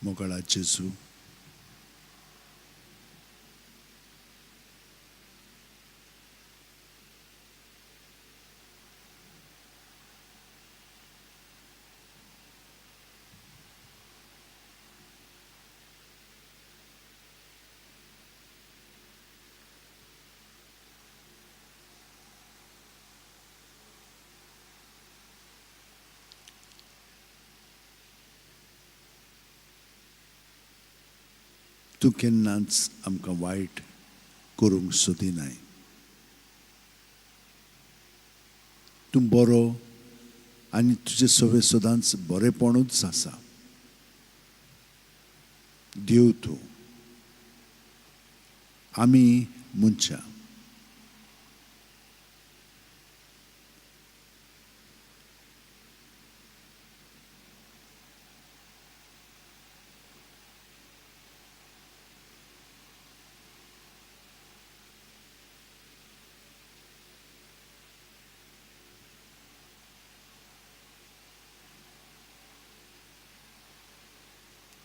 मोगाळा जेजू, तूं केन्नाच आमकां वायट करूंक सोदिनाय. तूं बरो आनी तुजे सवे सदांच बरेपणूच आसा. देव तूं, आमी मनशां.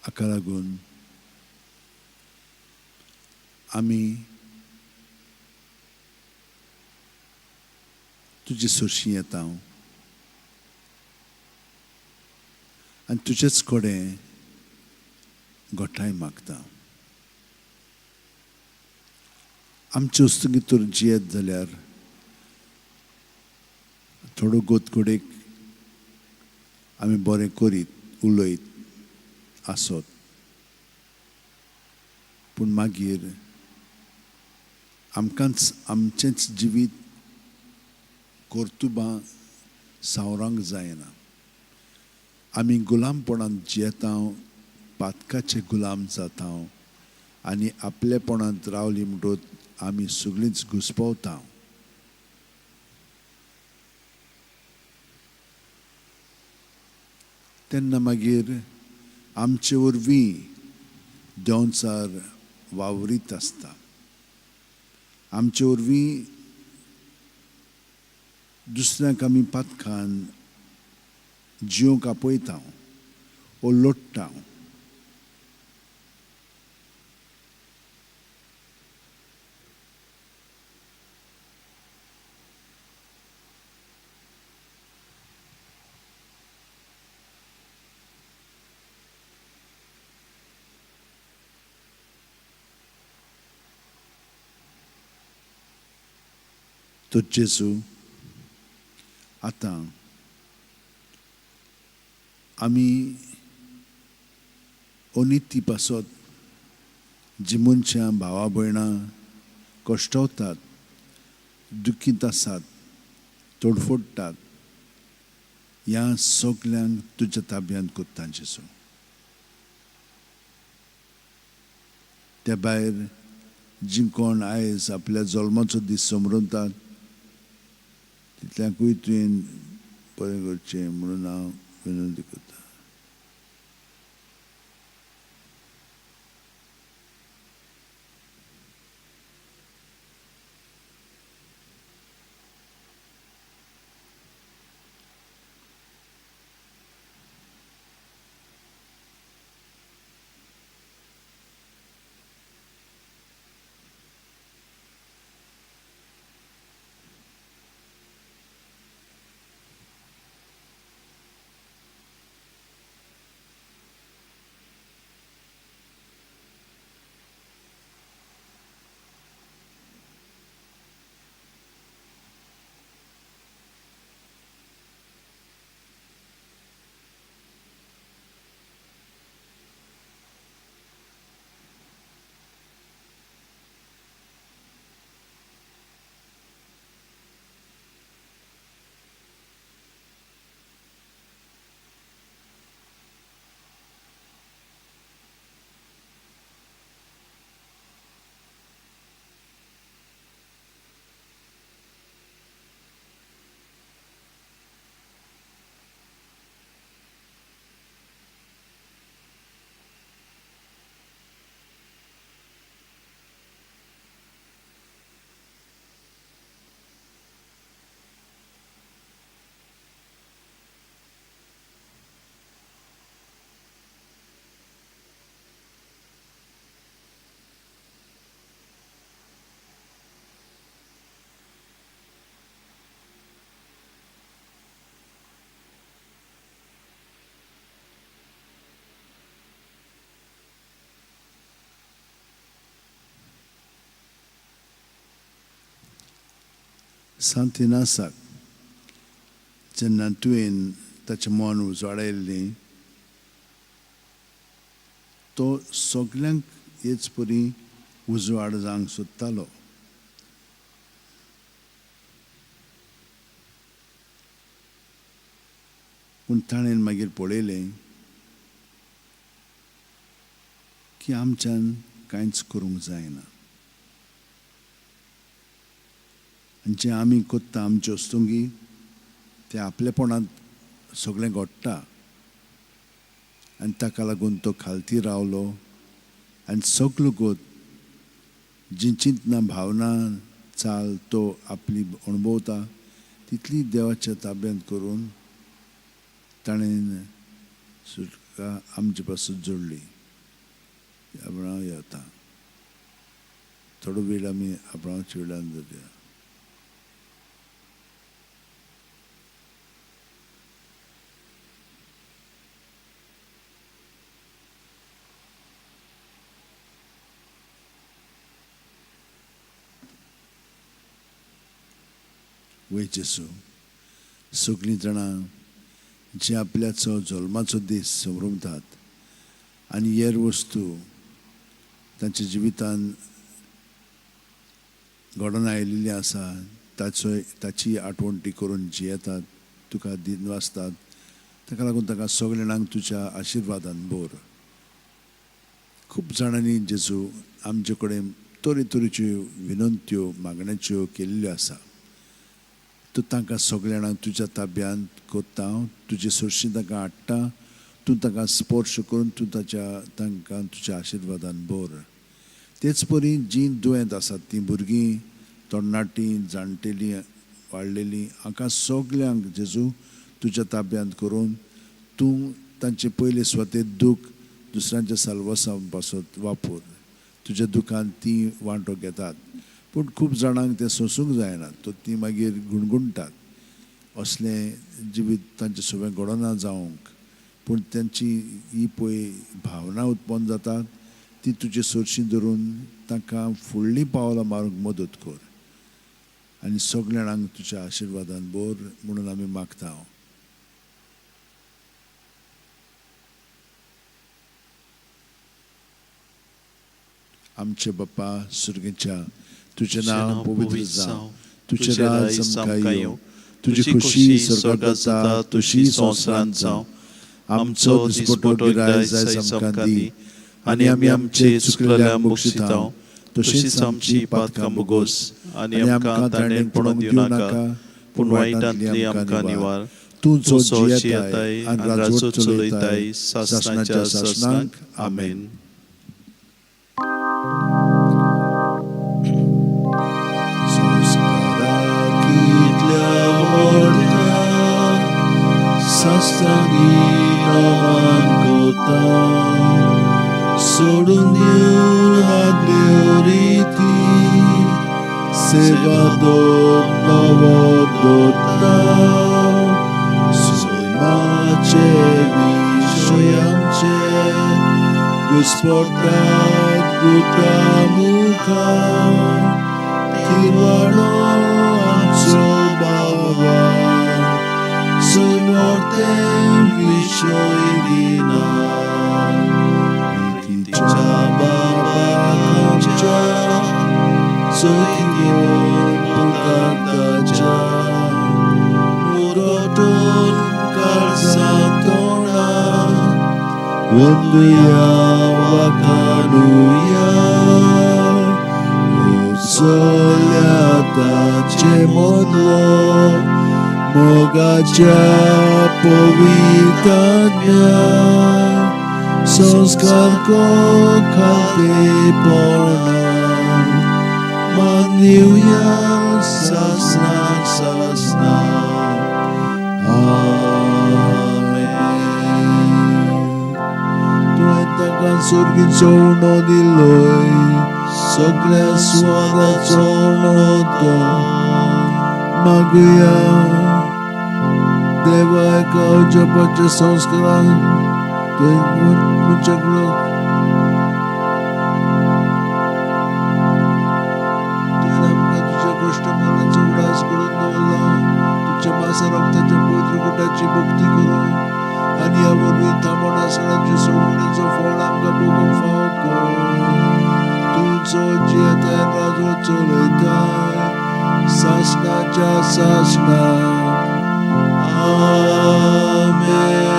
हाका लागून आमी तुजे सरशीं येता आनी तुजेच कडेन घटाय मागता. आमचे वस्तुंगी तर जियेत जाल्यार थोडो गोतकडेक आमी बरें करीत उलयत आसत, पूण मागीर आमकांच आमचेंच जिवीत कर्तुबां सावरांक जायना. आमी गुलामपणांत जियेता, पातकाचे गुलाम जाता आनी आपलेपणांत रावली म्हणटकच आमी सगळींच घुस्पवता. तेन्ना मागीर आमचे वरवीं देंवचार वावरीत आसता. आमचे वरवीं दुसऱ्यांक आमी पातकान जिवंक आपयता ओ लोट्टा. तर जेजू, आतां आमी अनिती पासत जी मनशां भावा भयणां कश्टवतात, दुखींत आसात, तडफडटात, ह्या सगल्यांक तुज्या ताब्यांत करता जेजू. त्या भायर जी कोण आयज आपल्या जल्माचो दीस समरतात तितल्यांकूय तुवें बरें करचें म्हणून हांव विनंती करता. सांत इनासाक जेन्ना तुवें ताचें मन उजवाडायल्लें तो सगल्यांक हेच परी उजवाड जावंक सोदतालो. पूण ताणें मागीर पळयलें की आमच्यान कांयच करूंक जायना आनी जें आमी कोत्ता आमचे वस्तुंगी तें आपलेपणांत सगळें घडटा आनी ताका लागून तो खालती रावलो आनी सगलो गोत जी चिंतना भावना चाल तो आपली अणभवता तितली देवाच्या ताब्यांत करून ताणें सुटका आमचे पासून जोडली. आपणाव येता थोडो वेळ आमी आपणाच्या वेळान धरया. वय जेसू, सगळीं जाणां जी आपल्याचो जल्माचो दीस संभ्रमतात आनी हेर वस्तू तांच्या जिवितान घडोवन आयिल्ली आसा ताचो ताची आठवण ती करून जियेतात, तुका दिनवासतात. ताका लागून ताका सगळे जाणांक तुज्या आशिर्वादान भर. खूब जाणांनी जेजू आमचे कडेन तरेतरेच्यो विनंत्यो मागण्याच्यो केल्ल्यो आसा. तूं तांकां सगळे जाणांक तुज्या ताब्यांत कोत्ता, तुजे सरशी तांकां हाडटा, तूं तांकां स्पर्श करून तूं ताच्या तांकां तुज्या आशिर्वादान भर. तेच परी जीं दुयेंत आसात तीं भुरगीं, तरणाटीं, जाणटेलीं, वाडलेलीं, हांकां सगल्यांक जेजू तुज्या ताब्यांत करून तूं तांचे पयले सुवातेर दूख दुसऱ्यांच्या साल्वासां पासत वापर. तुज्या दुखान तीं वांटो घेतात पूण खूब जाणांक तें सोंसूंक जायना, तो तीं मागीर गुणगुणटात. असलें जिवीत तांचें सगळें घडना जावंक, पूण तांची ही पळय भावना उत्पन्न जातात ती तुजे सरशी धरून तांकां फुडलीं पावलां मारूंक मदत कर आनी सगल्या जाणांक तुज्या आशिर्वादान भर म्हणून आमी मागता. आमचे बापा सुर्गेच्या, तुजें नांव पवित्र जावं, तुजें राज आमकां येवं, तुजी खुशी स्वर्गांत जाता तशी संवसारांत जावं. आमचो दिसपटो गिरायक आयज आमकां दी आनी आमी आमचे चुकलेल्यांक बक्षिता तशीच आमची पातकां मुगोस आनी आमकां ताणें पडून दिवं नाका, पूण वायटांतली आमकां निवार. तूं तूं जो जियेताय जियेताय आनी राजवट चलयताय सासणाच्या सासणाक. आमेन. संस्कारा कितल्या व्हडल्या सास्त्रांनी नवान कोता सोडून दिवन आदल्यो रिती सेवा दोन नवो दोता सैमाचे विशयांचे घुस्पटात गुटा मुखार थिरवाणो आमचो बाबा सैमोर्ते विशय दिना तिच्या बाबाक आमच्या चोयन पुताच्या मुरगटून काळजा तोंडा वंदुया वाखाणुया उचल्या ताचे मदलो मोगाच्या पवित्रात्म्या संस्कार को खातेपणा मानदिवया सासना सासना. आमेन. तुवें तांकां सुर्गीचो उणो दिलोय, सगळ्या स्वादाचो उणो तो मागुया. देवा एका जपाच्या संस्कारान तुवें मनशाक तुवें आमकां तुज्या कश्ट मरणाचो उडास घडोवन तुजी भक्ती करूं आनी ह्या वरवीं थांबोन आसणाची सोडवणीचो फळ आमकां भोगूंक फावो कर. तुजो जियेताय राजो चलयताय सासणाच्या सासणाक. आमेन.